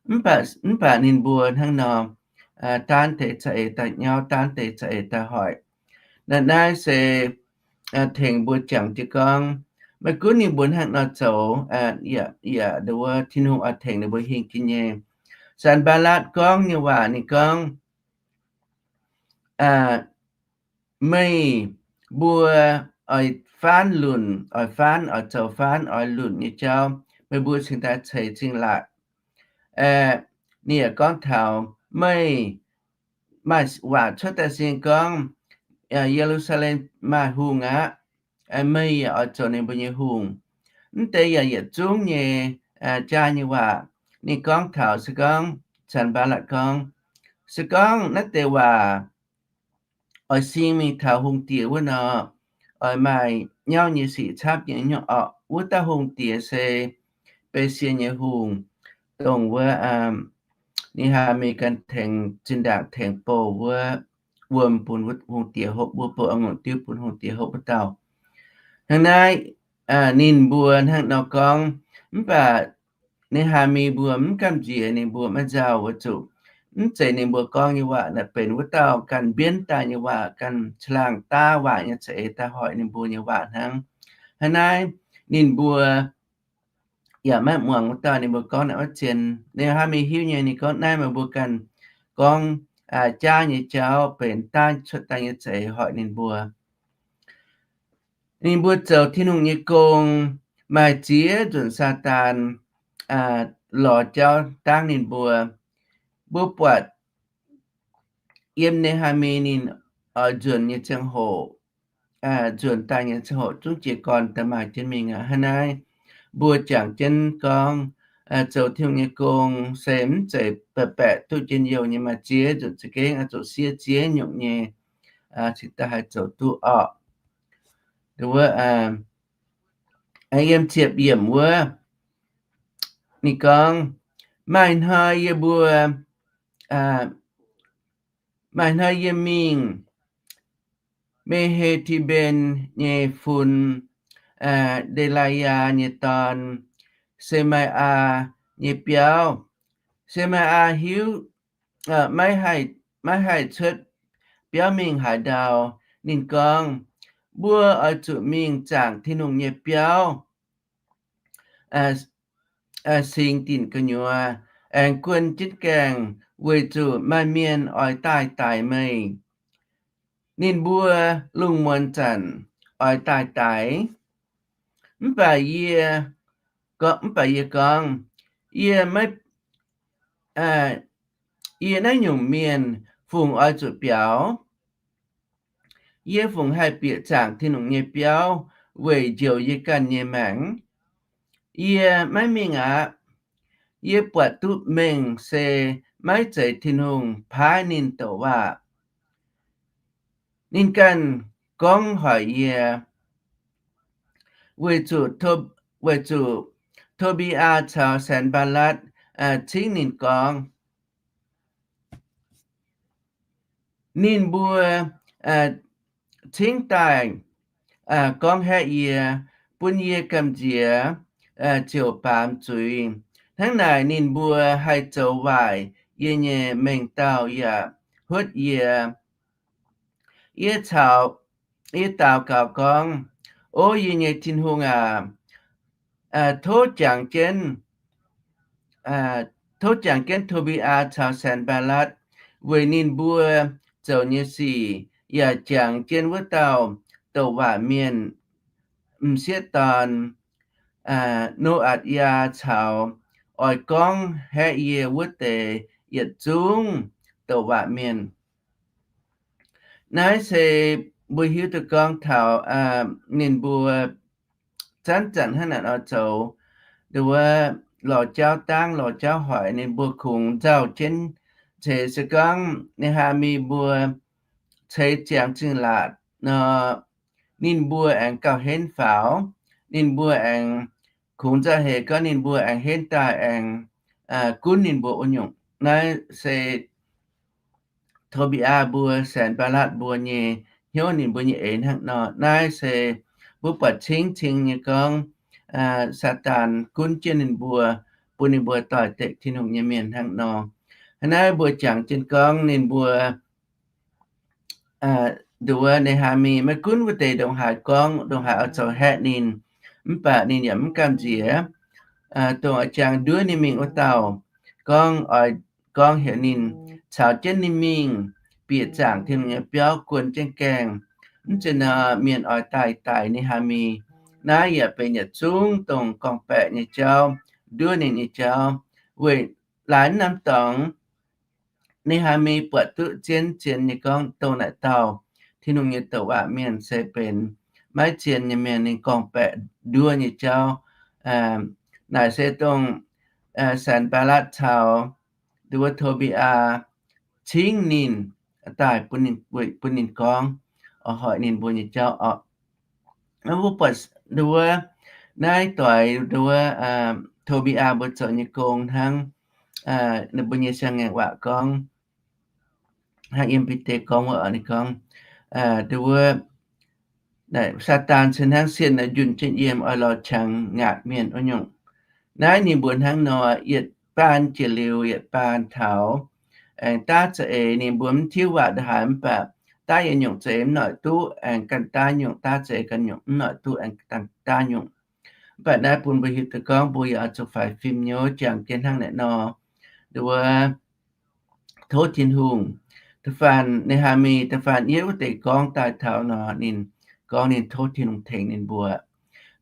Mv baac ninh mbuo hnangv nor, daanv deix za'eix daaih nyauv, daanv deix za'eix daaih hoic. Naaiv, naaiv se tengx mbuo jangx jienv gorngv, maiv gunv ninh mbuo hnangv nor zoux, yaac nduov Tin-Hungh oix tengx ninh mbuo hingh jienv nyei. Sanx^mbaa^latv gorngv nyei waac ninh gorngv, Meih mbuo oix faanv lunc, oix faanv, oix zoux faanv, oix lunc nyei jauv, meih mbuo cingx daaih ceix zingh laatc. Ninh yaac gorngv taux meih maaih waac cuotv daaih sing gorngv, Ye^lu^saa^lem maaih hungh aqv. Meih yaac oix zoux ninh mbuo nyei hungh. Mv deix yaac yietc zungv nyei jaa nyei waac. Ninh gorngv taux se gorngv, Sanx^mbaa^latv gorngv, se gorngv naaiv deix waac oix sing mingh taux hungh diex wuov nor, oix maaih nyauv nyei sic camv nyei nyungc orqc. Wuov dauh hungh diex se Besie nyei hungh, dongh wuov Ne^haa^mi ganh tengx zinh ndaangc tengx bouh wuov wuom bun hungh diex hopv, wuov bouh a'ngunc diuv bun hungh diex hopv wuov dauh. Hnangv naaiv, ninh mbuo hnangv nor gorngv, mv baac Ne^haa^mi mbuo mv gamh nziex ninh mbuo maiv nzauh weic zuqc mv zeiz ninh mbuo gorngv nyei waac naaic benx wuov dauh ganh mbienv daaih nyei waac, ganh caangh laangh daav waac nyei za'eix daaih hoic ninh mbuo nyei waac hnangv. Hnangv naaiv ninh mbuo yaac maiv muangx wuov dauh ninh mbuo gorngv naaic maiv zien. Ne^haa^mi hiuv nyei, ninh gorngv naaiv meih mbuo ganh gorngv jaav nyei jauv benx daav cuotv daaih nyei za'eix hoic ninh mbuo. Ninh mbuo zoux Tin-Hungh nyei gong, maaih ziex nzunc Saadaan lorz jauv dangv ninh mbuo. Mbuo buatc yiem Ne^haa^mi ninh oix nzuonx nyei ziangh hoc, nzuonx daaih nyei ziangh hoc zungv jiez gorn daaih maaih jienv mingh aqv. Hnangv naaiv mbuo jangx jienv gorngv, zoux Tin-Hungh nyei gong se mv zeiz baeqc baeqc duqv njien-youh nyei, maaih ziex nzunc za'gengh oix zuqc siev ziex nyungc nyei cingx daaih haih zoux duqv orqc. Wuov, yiem ziepc yiemc wuov, ninh gorngv, maaih hnoi yie mbuo, maaih hnoi yie mingh Me^he^ti^mben nyei fun, Delaayaa nyei dorn, Se^mai^aa nyei biauv. Se^mai^aa hiuv, maiv haih cuotv biauv mingh haaix ndau. Ninh gorngv, mbuo oix zuqc mingh zaangc Tin-Hungh nyei biauv, singx dinc gu'nyuoz, aengx guon jienv gaengh, weic zuqc maaih mienh oix daaih daix meih. Ninh mbuo lungh muonz zanc oix daaih daix. Mv baac yie, mv baac yie gorngv, yie maiv, yie naaiv nyungc mienh fungc oix zuqc biaux? Yie fungc haih bieqc zaangc Tin-Hungh nyei biauv weic njoux yie ganh nyei maengc? Yie maiv mingh aqv. Yie buatc duqv mengh se maiv zeiz Tin-Hungh paaiv ninh douc waac. Ninh ganh gorngv hoic yie, weic zuqc, weic zuqc To^mbi^aa caux Sanx^mbaa^latv cingv ninh gorngv. Ninh mbuo cingv daaih gorngv haeqv yie, bun yie gamh nziex ziouc baamz zuiz. Hnangv naaic ninh mbuo haih zoux waaic yie nyei mengh dauh yaac huotv yie. Yie caux, yie daux gaux gorngv, O yie nyei Tin-Hungh aac, tov jangx jienv, tov jangx jienv To^mbi^aa caux Sanx^mbaa^latv weic ninh mbuo zoux nyei sic, yaac jangx jienv wuov dauh douc waac mienh m'sieqv dorn, No^atc^yaa caux oix gorngv haeqv yie wuov deix yietc zungv douc waac mienh. Naaiv se mbuo hiuv duqv gorngv taux ninh mbuo zanc-zanc hnangv naaic oix zoux, nduov, lorz jauv dangv, lorz jauv hoic, ninh mbuo kungx nzauh jienv ceix. Se gorngv Ne^haa^mi mbuo ceix ziangx zingh laatc nor, ninh mbuo aengx gauh henv faaux. Ninh mbuo aengx kungx nzauh heix gorngv ninh mbuo aengx henv daaih aengx gunv ninh mbuo wuov nyungc. Naaiv se To^mbi^aa mbuo, Sanx^mbaa^latv mbuo nyei hnyouv, ninh mbuo nyei eix hnangv nor. Naaiv se mbuo buatc cingv cing nyei gorngv Saadaan gunv jienv ninh mbuo, bun ninh mbuo doix-dekc Tin-Hungh nyei mienh hnangv nor. Hnangv naaiv mbuo jangx jienv gorngv ninh mbuo, nduov, Ne^haa^mi maiv gunv wuov deix ndongc haaix gorngv, ndongc haaix oix zoux haeqv ninh, mv baac ninh yaac mv gamh nziex, dongh oix jangx nduov ninh mingh wuov dauh, gorngv oix, gorngv heuc ninh caux jienv ninh mingh bieqc zaangc Tin-Hungh nyei biauv, guon jienv gaengh. Mv zeiz nor mienh oix daaih daix Ne^haa^mi. Naaiv yaac benx yietc zungv dongh gorngv-baeqc nyei jauv, nduov ninh nyei jauv. Weic laaix norm dorngx Ne^haa^mi buatc duqv zien-zien nyei gorngv dongh naaic dauh Tin-Hungh nyei douc waac mienh se benx maiv zien nyei mienh, ninh gorngv-baeqc nduov nyei jauv. Naaic se dongh Sanx^mbaa^latv caux nduov To^mbi^aa cingv ninh daaih bun ninh, bun ninh gorngv, hoic ninh mbuo nyei jauv orqc. Mbuo buatc nduov naaiv doix nduov To^mbi^aa mbuo zoux nyei gong hnangv. ninh mbuo nyei siang-ngaengc waac gorngv, hnangv yiem Bide gorngv wuov, ninh gorngv, nduov, Saadaan se hnangv sienh naaic njunh jienv yiem oix lorz qangx ngaatc mienh wuov nyungc. Naaiv ninh mbuo hnangv nor, yietc baan jiex liuz yietc baan taux, aengx daav za'eix ninh mbuo mv tiuv waac ndongc haaix mv baac daav yietc nyungc za'eix mv noic duqv, aengx ganh daav nyungc, daav za'eix ganh nyungc mv noic duqv, aengx ganh daav nyungc. Mv baac naaiv bun mbuo hiuv duqv gorngv mbuo yaac oix zuqc faix fim nyei, jangx jienv hnangv naaiv nor, nduov, tov Tin-Hungh. Da'faanh Ne^haa^mi, da'faanh yie wuov deix gorngv daaih taux nor, ninh gorngv ninh tov Tin-Hungh tengx ninh mbuo.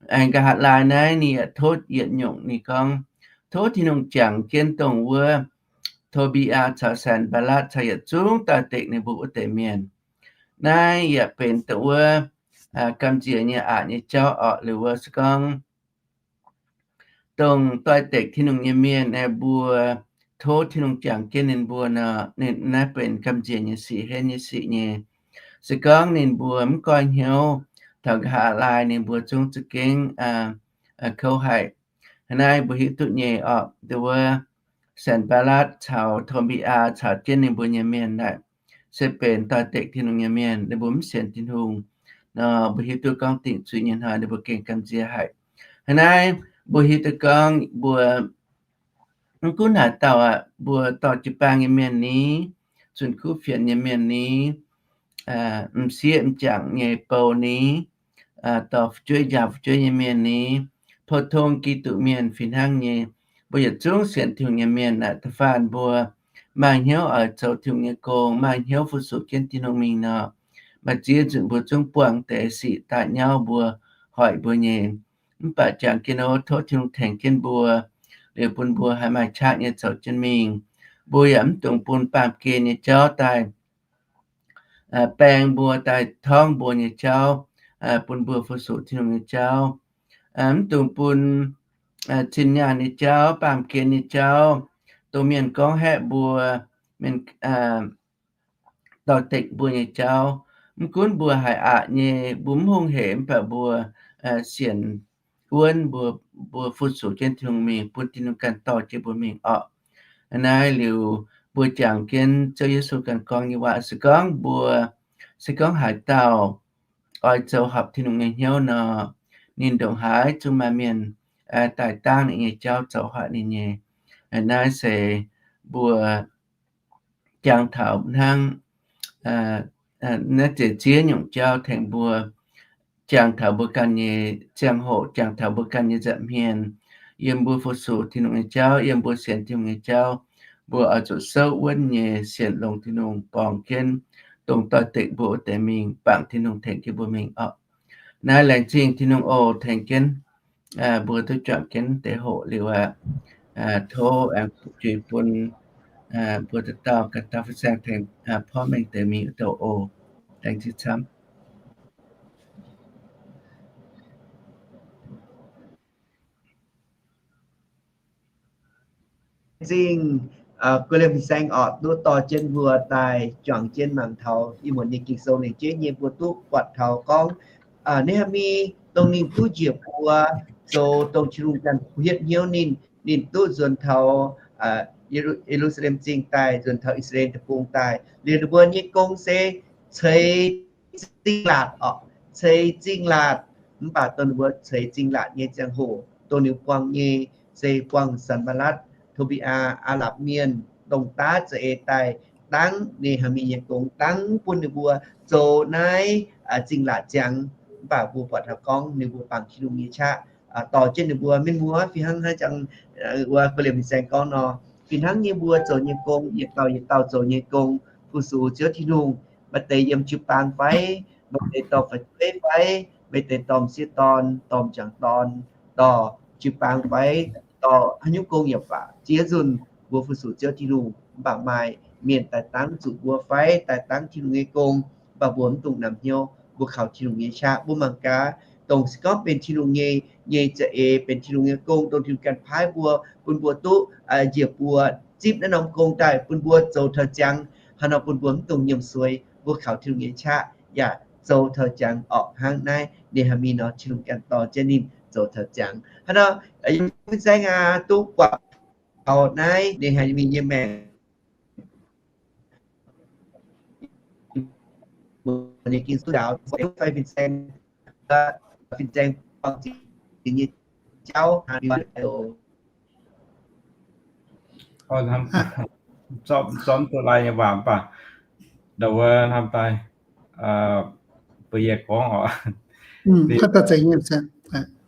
Aengx nqa'haav laai naaiv ninh yaac tov yietc nyungc, ninh gorngv, tov Tin-Hungh jangx jienv dongh wuov To^mbi^yaa caux Sanx^mbaa^latv caux yietc zungv doix-dekc ninh mbuo wuov deix mienh. Naaiv yaac benx dongh wuov gamh nziex nyei aqc nyei jauv orqc. Liuz wuov se gorngv dongh doix-dekc Tin-Hungh nyei mienh aeqv, mbuo tov Tin-Hungh jangx jienv ninh mbuo nor, ninh naaiv benx gamh nziex nyei sic, henv nyei sic nyei. Se gorngv ninh mbuo mv goiv hnyouv, taux nqa'haav laai ninh mbuo zungv za'gengh kouv haic. Hnangv naaiv mbuo hiuv duqv nyei orqc, nduov, Sanx^mbaa^latv caux To^mbi^yaa caux jienv ninh mbuo nyei mienh naaic se benx doix-dekc Tin-Hungh nyei mienh, ninh mbuo mv sienx Tin-Hungh nor, mbuo hiuv duqv gorngv dingc zuiz nyei hnoi ninh mbuo gengh gamh nziex haic. Hnangv naaiv mbuo hiuv duqv gorngv mbuo mv gunv haaix dauh aqv, mbuo dorh jiu-baang nyei mienh ni, zunh kuv fienx nyei mienh ni, m'sieqv m'jangc nyei bou ni, dorh fu'jueiv njaaux fu'jueiv nyei mienh ni, pou-tong Giduc mienh fih hnangv nyei, mbuo yietc zungv sienx Tin-Hungh nyei mienh naaic, da'faanh mbuo maaih hnyouv oix zoux Tin-Hungh nyei gong, maaih hnyouv fu-sux jienv Tin-Hungh mingh nor, maaih ziex nzunc mbuo zungv buangh deix sic daaih nyauv mbuo, hoic mbuo nyei. Mv baac jangx jienv nor, tov Tin-Hungh tengx jienv mbuo, liuz bun mbuo haih maaih qaqv nyei zoux jienv mingh. Mbuo yaac mv dungx bun baamh gen nyei jauv daaih baeng mbuo, daaih torngv mbuo nyei jauv, bun mbuo fu-sux Tin-Hungh nyei jauv. Mv dungx bun zinh nyaanh nyei jauv, baamh gen nyei jauv, dongh mienh gorngv haeqv mbuo, mienh dorh dekc mbuo nyei jauv. Mv gunv mbuo haiz aqc nyei, mbuo mv hungh hec, mv baac mbuo sienx wuonv, mbuo, mbuo fu-sux jienv Tin-Hungh mingh, bun Tin-Hungh ganh dorh jienv mbuo mingh orqc. Naaiv liuz mbuo jangx jienv Ziouv Yesu ganh gorngv nyei waac se gorngv mbuo, se gorngv haaix dauh oix zoux horpc Tin-Hungh nyei hnyouv nor, ninh ndongc haaix zungv maaih mienh daaih dangv ninh nyei jauv zoux hoic ninh nyei. Naaiv se mbuo jangx taux hnangv naaiv ziex ziex nyungc jauv tengx mbuo, jangx taux mbuo ganh nyei ziangh hoc, jangx taux mbuo ganh nyei nza'hmien, yiem mbuo fu-sux Tin-Hungh nyei jauv, yiem mbuo sienx Tin-Hungh nyei jauv, mbuo oix zuqc souv wuonv nyei sienx longx Tin-Hungh, borngz jienv dongh doix-dekc mbuo wuov deix mingh, bangc Tin-Hungh tengx jienv mbuo mingh orqc. Naaiv laengz zingh Tin-Hungh oc, tengx jienv mbuo duqv juangc jienv deix hoqc liuz aqv. Tov aengx juix bun mbuo dauh dauh ganh dauh fin-saeng tengx porv mengh deix mingh wuov douh oc. Laengz zingh camv. Zingh guei liemh fin-saeng orqc, duqv dorh jienv mbuo daaih juangc jienv mangc taux ih muonz nyei Ging-Sou lengc jeiv nyei, mbuo duqv buatc taux gorngv Ne^haa^mi dongh ninh duqv njiec buoz zoux dongh Tin-Hungh ganh hietv hnyouv ninh, ninh duqv nzuonx taux Ye^lu^saa^lem Zingh daaih, nzuonx taux I^saa^laa^en Deic-Bung daaih. Liuz ninh mbuo nyei gong se ceix zingh laatc orqc, ceix zingh laatc. Mv baac dongh ninh mbuo ceix zingh laatc nyei ziangh hoc, dongh ninh buangh nyei se buangh Sanx^mbaa^latv, Too^mbi^aa, Aa^lapc Mienh, dongh daav za'eix daaih dangv Ne^haa^mi nyei gong, dangv bun ninh mbuo zoux naaiv zingh laatc ziangx. Mv baac mbuo buatc taux gorngv ninh mbuo bangc Tin-Hungh nyei qaqv dorh jienv ninh mbuo. Mienh muoz, fih hnangv hnangv jangx wuov guei liemh fin-saeng gorngv nor, fih hnangv nyei mbuo zoux nyei gong, yietc dauh yietc dauh zoux nyei gong, fu-sux Ziouv Tin-Hungh, maaih deix yiem jiu-baang fai, maaih deix dorh fu'jueiv fai, maaih deix dorh m'sieqv dorn, dorh m'jangc dorn, dorh jiu-baang fai, dorh haaix nyungc gong yaac baac, ziex nzunc mbuo fu-sux Ziouv Tin-Hungh, mv baac maaih mienh daaih dangv zuqc mbuo fai daaih dangv Tin-Hungh nyei gong, mv baac mbuo mv dungx namx hnyouv. Mbuo kaux Tin-Hungh nyei qaqv, mbuo mangc gaax, dongh se gorngv benx Tin-Hungh nyei, nyei za'eix, benx Tin-Hungh nyei gong, dongh Tin-Hungh ganh paaiv mbuo, bun mbuo duqv njiec buoz zipv naaiv norm gong daaih bun mbuo zoux taux ziangx. Hnangv nor bun mbuo mv dungx nyiemc sueix, mbuo kaux Tin-Hungh nyei qaqv yaac zoux taux ziangx orqc. Hnangv naaiv Ne^haa^mi nor, Tin-Hungh ganh dorh jienv ninh zoux taux ziangx. Hnangv nor, fin-saeng aac, duqv buatc Taux naaiv ninh haiz mingh yiem maengc, mbuo nyei ging-sou ndaaux fai fin-saeng, fin-saeng buangh zingx nyei jauv haaix nor. Zorqv duqv lai nyei waac mv baac ndau wuov hnamv daaih bun yie gorngv oc.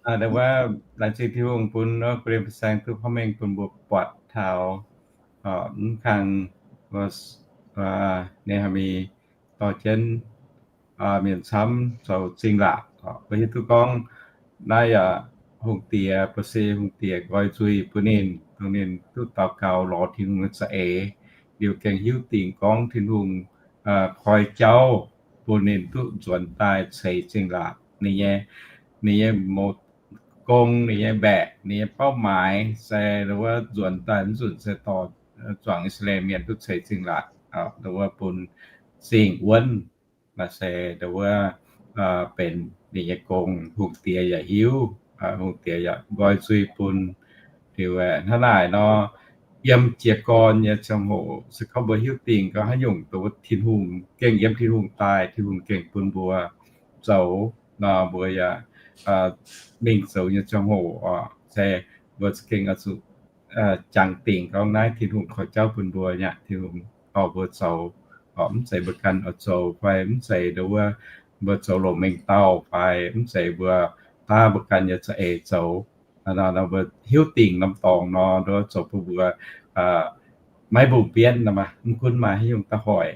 Ndau wuov laengz zingh Tin-Hungh bun guh lien fin-saeng duqv porv mengh bun mbuo buatc taux mv kang Nehembi dorh jienv mienh camv zoux zingh laatc. Mbuo hiuv duqv gorngv naaiv yaac hungh diex, Ba'sie hungh diex nqoi nzuih bun ninh, dongh ninh duqv daux gaux lorz Tin-Hungh nyei za'eix, liuz gengh hiuv dingc gorngv Tin-Hungh koi jauv bun ninh duqv nzuonx daaih ceix zingh laatc. Ninh nyei, ninh nyei mouz gong, ninh nyei mbaeqc, ninh nyei เป้าหมาย se ndau wuov nzuonx daaih mv nzunc se dorh zuangx I^saa^laa^en Mienh duqv ceix zingh laatc, ndau wuov bun zingh wuonv. Naaiv se ndau wuov benx ninh nyei gong, hungh diex yaac hiuv, hungh diex yaac nqoi nzuih bun. Liuz hnangv naaic nor, yiem jiez gorn nyei ziangh hoc se gorngv mbuo hiuv dingc gorngv haaix nyungc ndau wuov Tin-Hungh gengh yiem, Tin-Hungh daaih, Tin-Hungh gengh bun mbuo zoux nor, mbuo yaac mingh zoux nyei ziangh hoc oc, se mbuo za'gengh oix zuqc jangx dingc gorngv naaiv Tin-Hungh koi jauv bun mbuo nyei aqv. Tin-Hungh dorh mbuo zoux, mv zeiz mbuo ganh oix zoux fai mv zeiz ndau wuov mbuo zoux longc mengh dauh fai mv zeiz mbuo daav mbuo ganh nyei za'eix zoux. Mbuo hiuv dingc norm dorngx nor, ndau wuov zoux bun mbuo maiv mbungh mbienv nor, mv gunv maaih haaix nyungc da'hoic.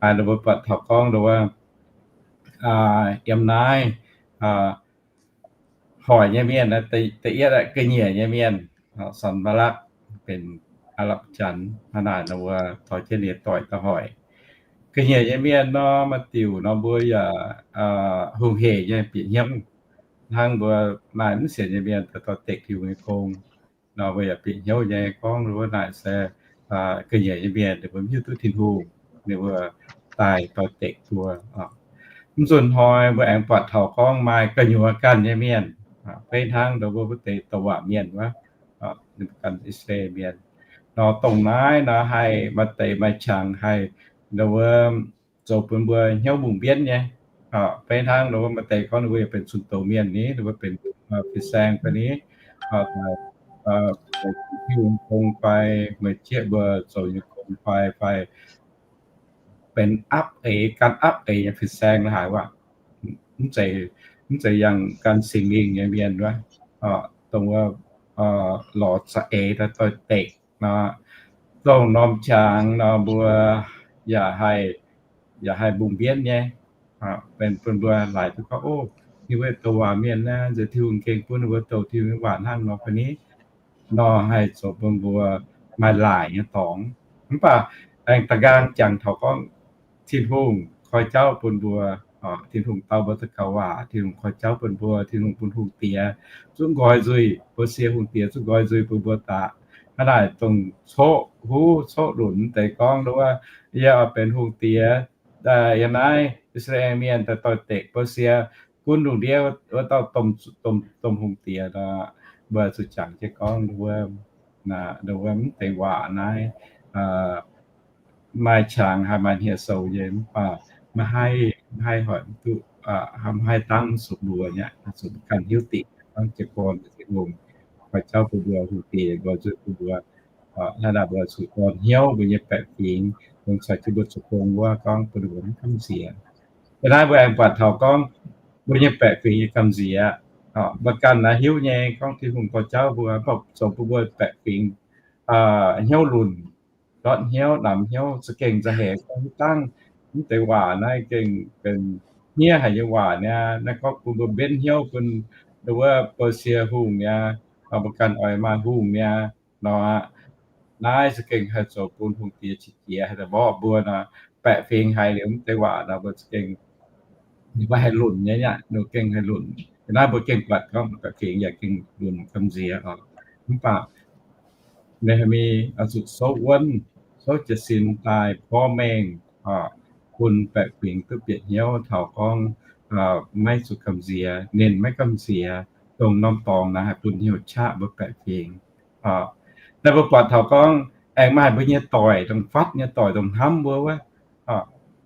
Ndau mbuo buatc taux gorngv ndau wuov yiem naaiv hoic nyei mienh, da'yietv ga'nyiec nyei mienh, Sanx^mbaa^lakv benx Aa^lapv Janx, hnangv naaic nor mbuo dorh jienv ninh doic da'hoic. Ga'nyiec nyei mienh nor, maaih diuc nor mbuo yaac hungh hec nyei bieqc hnyouv, hnangv mbuo maaih mv sienx nyei mienh daaih doix-dekc Tin-Hungh nyei gong nor, mbuo yaac bieqc hnyouv nyei gorngv wuov naaic se ga'nyiec nyei mienh ninh mbuo mv hiuv duqv Tin-Hungh, ninh mbuo daaih doix-dekc mbuo. Mv nzunc hnoi mbuo aengx buatc taux gorngv maaih gu'nyuoz ganh nyei mienh, beiv hnangv ndau wuov wuov deix douc waac mienh wuov, ninh mbuo ganh I^saa^laa^en Mienh nor, dongh naaiv nor haih maaih deix maaih qangx haih ndau wuov zoux bun mbuo hnyouv mbungh mbienv nyei. Beiv hnangv ndau wuov maaih deix gorngv ninh mbuo yaac benx zunh doz mienh ni, ninh mbuo benx fin-saeng fai ni, Tin-Hungh gong fai, meih jieqv mbuo zoux nyei gong fai, fai benx apv eix, gan apv eix nyei fin-saeng la'haaix waac. Mv zeiz, mv zeiz yangh gan Singx Lingh nyei mienh wuov, dongh wuov lorz za'eix daaih doix-dekc nor, dongh norm qangx nor mbuo yaac haih, yaac haih mbungh mbienv nyei. Benx bun mbuo laaix duqv gorngv, ov, ninh mbuo douc waac mienh naaiv, nziex Tin-Hungh gengh bun ninh mbuo douc Tin-Hungh nyei waac hnangv nor fai ni, nor haih zoux bun mbuo maaih laaic nyei dorngx. Mv baac aengx da'nqaang jangx taux gorngv Tin-Hungh koi jauv bun mbuo, Tin-Hungh dau mbuo daux gaux waac, Tin-Hungh koi jauv bun mbuo, Tin-Hungh bun hungh diex zungv nqoi nzuih, mbuo sie hungh diex zungv nqoi nzuih bun mbuo daaih. Hnangv naaic dongh coqv huv coqv lunc deix gorngv wuov, yie oix benx hungh diex, yiem naaiv I^saa^laa^en Mienh daaih doix-dekc mbuo sie, gunv lungh ndiev wuov dauh domh, domh hungh diex nor, mbuo zuqc jangx jienv gorngv wuov, wuov mv deix waac naaiv maaih qangx haih maaih hniev-soux nyei, mv baac maiv haih, maiv haih hoic mv duqv, maiv haih dangv zuqc mbuo nyei, zuqc ganh hiuv dingc, dangv jiez gorn Tin-Hungh koi jauv bun mbuo, hungh diex nqoi nzuih bun mbuo. Hnangv naaic mbuo zuqc orn hnyouv mbuo nyei baeqc fingx, dongh caux jienv mbuo zoux gong wuov gorngv bun mbuo mv gamh nziex. Yiem naaiv mbuo aengx buatc taux gorngv mbuo nyei baeqc fingx nyei gamh nziex. Mbuo ganh naaiv hiuv nyei gorngv Tin-Hungh koi jauv mbuo, mv baac zoux bun mbuo baeqc fingx hnyouv lunc, ndortv hnyouv, namx hnyouv, za'gengh nza'heix gorngv dangv mv deix waac naaiv gengh benx hniev haic nyei waac niaa. Naaiv gorngv bun mbuo mbenv hnyouv bun wuov bou sie hungh niaa, mbuo ganh oix maaih hungh niaa nor aqv. Naaiv za'gengh haih zoux bun hungh diex qiex jiez, haih daaih mborqv mbuo nor, baeqc fingx haiz liuz mv deix waac nor, mbuo za'gengh ninh mbuo haih lunc nyei aqv, ninh gengh haih lunc. Naaiv mbuo gengh buatc gorngv baeqc fingx yaac gengh lunc gamh nziex oc. Mv baac Nehembi oix zuqc souv wuonv, souv jiez sin daaih porv mengh bun baeqc fingx duqv bieqc hnyouv taux gorngv maiv zuqc gamh nziex. Ninh maiv gamh nziex, dongh norm dorngx naaiv haih bun hnyouv qaqv mbuo baeqc fingx. Naaiv mbuo buatc taux gorngv aengx maaih mbuo nyei doic dongh fatv nyei, doic dongh hnamv mbuo wuov,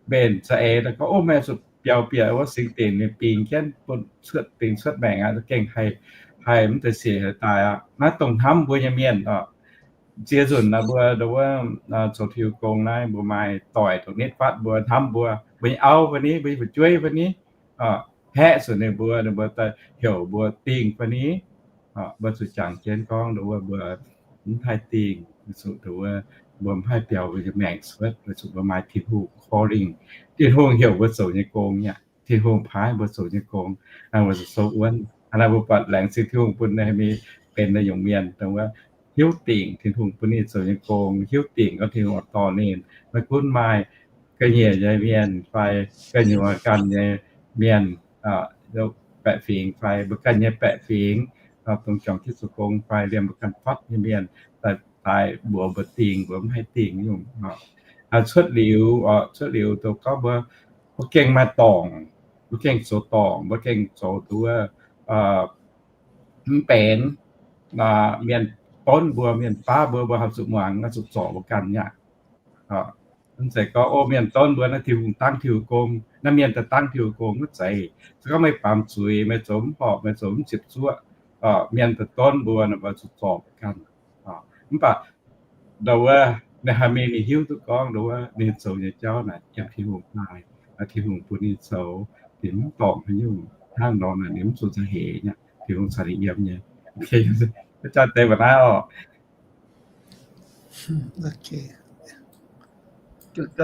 mbenc za'eix daaih gorngv, Ov, meih zuqc biaux bieqc wuov singx dinc ninh bingx jienv bun cuotv, bingx cuotv maengc aqv, gengh haih mv deix sic haih daaih aqv. Naaiv dongh hnamv mbuo nyei mienh oc. Ziex nzunc naaiv mbuo wuov zoux Tin-Hungh gong naaiv, mbuo maaih doic dongh nitv fatv mbuo, hnamv mbuo, mbuo nyei auv fai ni, mbuo nyei fu'jueiv fai ni, haeqv zuqc ninh mbuo, ninh mbuo daaih heuc mbuo dingh fai ni, mbuo zuqc jangx jienv gorngv nduov wuov mbuo mv haih dingh, weic zuqc nduov wuov mbuo mv haih biaux mbuo nyei maengc cuotv, weic zuqc mbuo maaih Tin-Hungh calling. Tin-Hungh heuc mbuo zoux nyei gong aqv. Tin-Hungh paaiv mbuo zoux nyei gong, mbuo zuqc souv wuonv. Hnangv naaiv mbuo buatc laengz zingh Tin-Hungh bun ninh mingh benx naaiv nyungc mienh, dongh wuov hiuv dingc Tin-Hungh bun ninh zoux nyei gong, hiuv dingc gorngv Tin-Hungh oix dorh ninh. Maiv gunv maaih ga'nyiec nyei mienh fai gu'nyuoz ganh nyei mienh, baeqc fingx fai mbuo ganh nyei baeqc fingx, dongh juangc jienv zoux gong fai liemh mbuo ganh fatv nyei mienh daaih mbuox mbuo dingh, mbuo mv haih dingh nyungc. Cuotv liuz, cuotv liuz dongh gorngv mbuo, mbuo gengh maaih dorngc, mbuo gengh zoux dorngc, mbuo gengh zoux nduov mv benx, mienh donv mbuo, mienh baav mbuo, mbuo haih zuqc muangx, haih zuqc zorc mbuo ganh nyei aqv. Mv zeiz gorngv, Ov, mienh donv mbuo naaiv Tin-Hungh dangv Tin-Hungh gong, naaiv mienh daaih dangv Tin-Hungh gong, mv zeiz. Se gorngv meih baamz zuiz, meih zoux mv horpc, meih zoux mv ziepc zuoqv, mienh daaih donv mbuo, mbuo zuqc zorc mbuo ganh. Mv baac nduov wuov ninh haih mingh, ninh hiuv duqv gorngv nduov wuov ninh zoux nyei jauv naaic yiem Tin-Hungh daaih, Tin-Hungh bun ninh zoux, ninh mv dorngc haaix nyungc. Hnangv nor naaic ninh mv zuqc nzauh heix nyei, Tin-Hungh caux ninh yiem nyei. Jaax deix mbuo naaiv oc.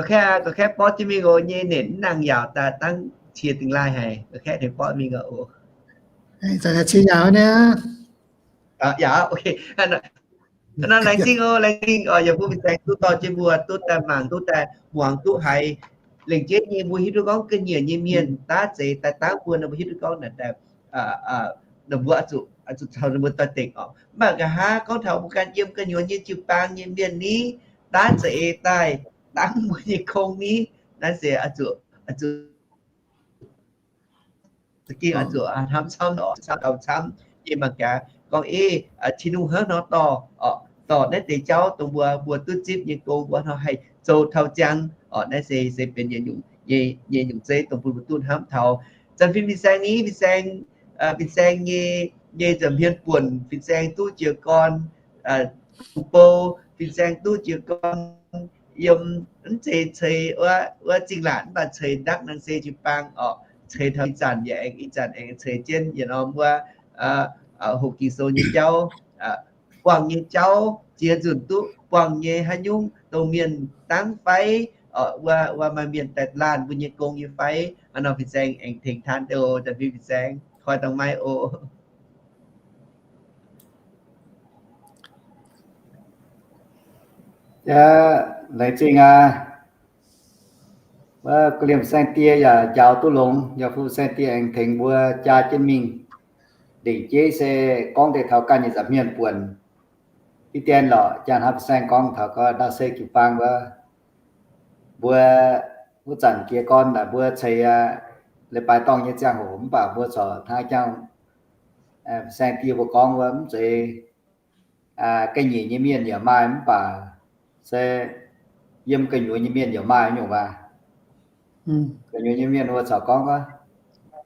Kaeqv borqv jienv mingh oc, nyei nenc mv nangh yaauc daaih dangv cie dingh laaih haic. Kaeqv tengx borqv mingh oc. Nor laengz zingh oc, laengz zingh oc, yaac bun fin-saeng duqv dorh jienv mbuo duqv daaih mangc, duqv daaih muangx, duqv haiz lengc jeiv nyei mbuo hiuv duqv gorngv ga'nyiec nyei mienh daav zeix daaih dangv mbuo nor, mbuo hiuv duqv gorngv naaic daaih mbuo zuqc caux ninh mbuo doix-dekc oc. Mv baac nqa'haav gorngv taux mbuo ganh yiem gu'nyuoz nyei jiu-baang nyei mienh ni, daav za'eix daaih dangv mbuo nyei gong ni, naaiv se zuqc za'gengh oix zuqc hnamv camv, camv, camv nyei mangc gaax gorngv, Ih, Tin-Hungh hnangv nor dorh, dorh naaiv deix jauv dongh mbuo, mbuo duqv zipv nyei gong, mbuo nor haih zoux taux ziangx oc. Naaiv se, se benx nyei nyungc zeiv dongh bun mbuo duqv hnamv taux. Zanc fim fin-saeng ni, fin-saeng, fin-saeng nyei, nyei nza'hmien buonc, fin-saeng duqv jiez gorn bou, fin-saeng duqv jiez gorn yiem, mv zeiz ceix wuov zingh laatc, mv baac ceix ndakv nangh se jiu-baang oc. Ceix taux ih zanc yaac aengx, ih zanc aengx ceix jienv yietc norm wuov hoqc Ging-Sou nyei jauv, buangh nyei jauv, ziex nzunc duqv buangh nyei haaix nyungc, dongh mienh dangv fai, wuov maaih mienh daaih laanh mbuo nyei gong nyei fai. Hnangv nor fin-saeng aengx tengx taan deix oc, Zanc fim fin-saeng koi dangh maiv oc. Laengz zingh aqv. Wuov ga'liemh saeng-die yaac njaaux duqv longx, yaac fu saeng-die aengx tengx mbuo jaa jienv mingh. Lengc jeiv se gorngv deix taux ganh nyei nza'hmien buonc. Diqv dien lorqc, jangx hnamv saeng gorngv taux gorngv ndau se jiu-baang wuov, mbuo wuov zanc jiez gorn naaic mbuo ceix leiz-baaix dorngh nyei ziangh hoc, mv baac mbuo corc hnangv jangx saeng-die mbuo gorngv wuov, mv zeiz ga'nyiec nyei mienh yaac maaih, mv baac se yiem gu'nyuoz nyei mienh yaac maaih nyungc waac. Gu'nyuoz nyei mienh wuov corc gorngv,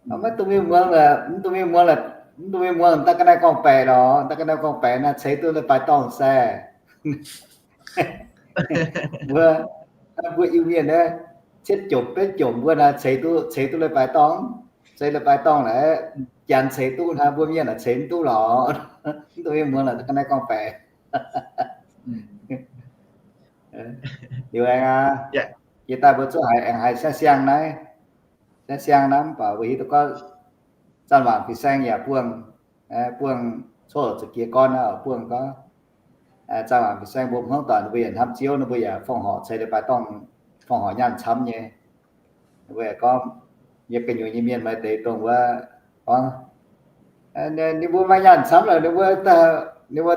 maiv dungx mingh muangx, mv dungx mingh muangx, mv dungx mingh muangx daaih ga'naaiv gorngv-baeqc lorqc. Daaih ga'naaiv gorngv-baeqc naaiv ceix duqv leiz-baaix dorngh se. Mbuo, mbuo Iu-Mienh naaiv cietv jomc betv jomc mbuo naaiv ceix duqv, ceix duqv leiz-baaix dorngh, ceix leiz-baaix dorngh naaic, janx ceix duqv hnangv, mbuo mienh naaic ceix mv duqv lorqc. Mv dungx mingh muangx lorqc, ga'naaiv gorngv-baeqc. Liuz aengx aqv, jiex daaih mbuo zuqc haiz aengx haiz siang-siang naaiv, siang-siang naaiv mv baac mbuo hiuv duqv gorngv zanc waac fin-saeng yaac buangh, buangh coqv za'giex gorn naaiv buangh gorngv, zanc waac fin-saeng mbuo hmuangv doic ninh mbuo yaac hnamv Ziouv, ninh mbuo yaac fongc horc ceix leiz-baaix dorngh, fongc horc nyaanh camv nyei. Ninh mbuo yaac gorngv, yiem gu'nyuoz nyei mienh maaih deix dongh wuov gorngv, ninh mbuo maaih nyaanh camv lorqc, ninh mbuo, ninh mbuo,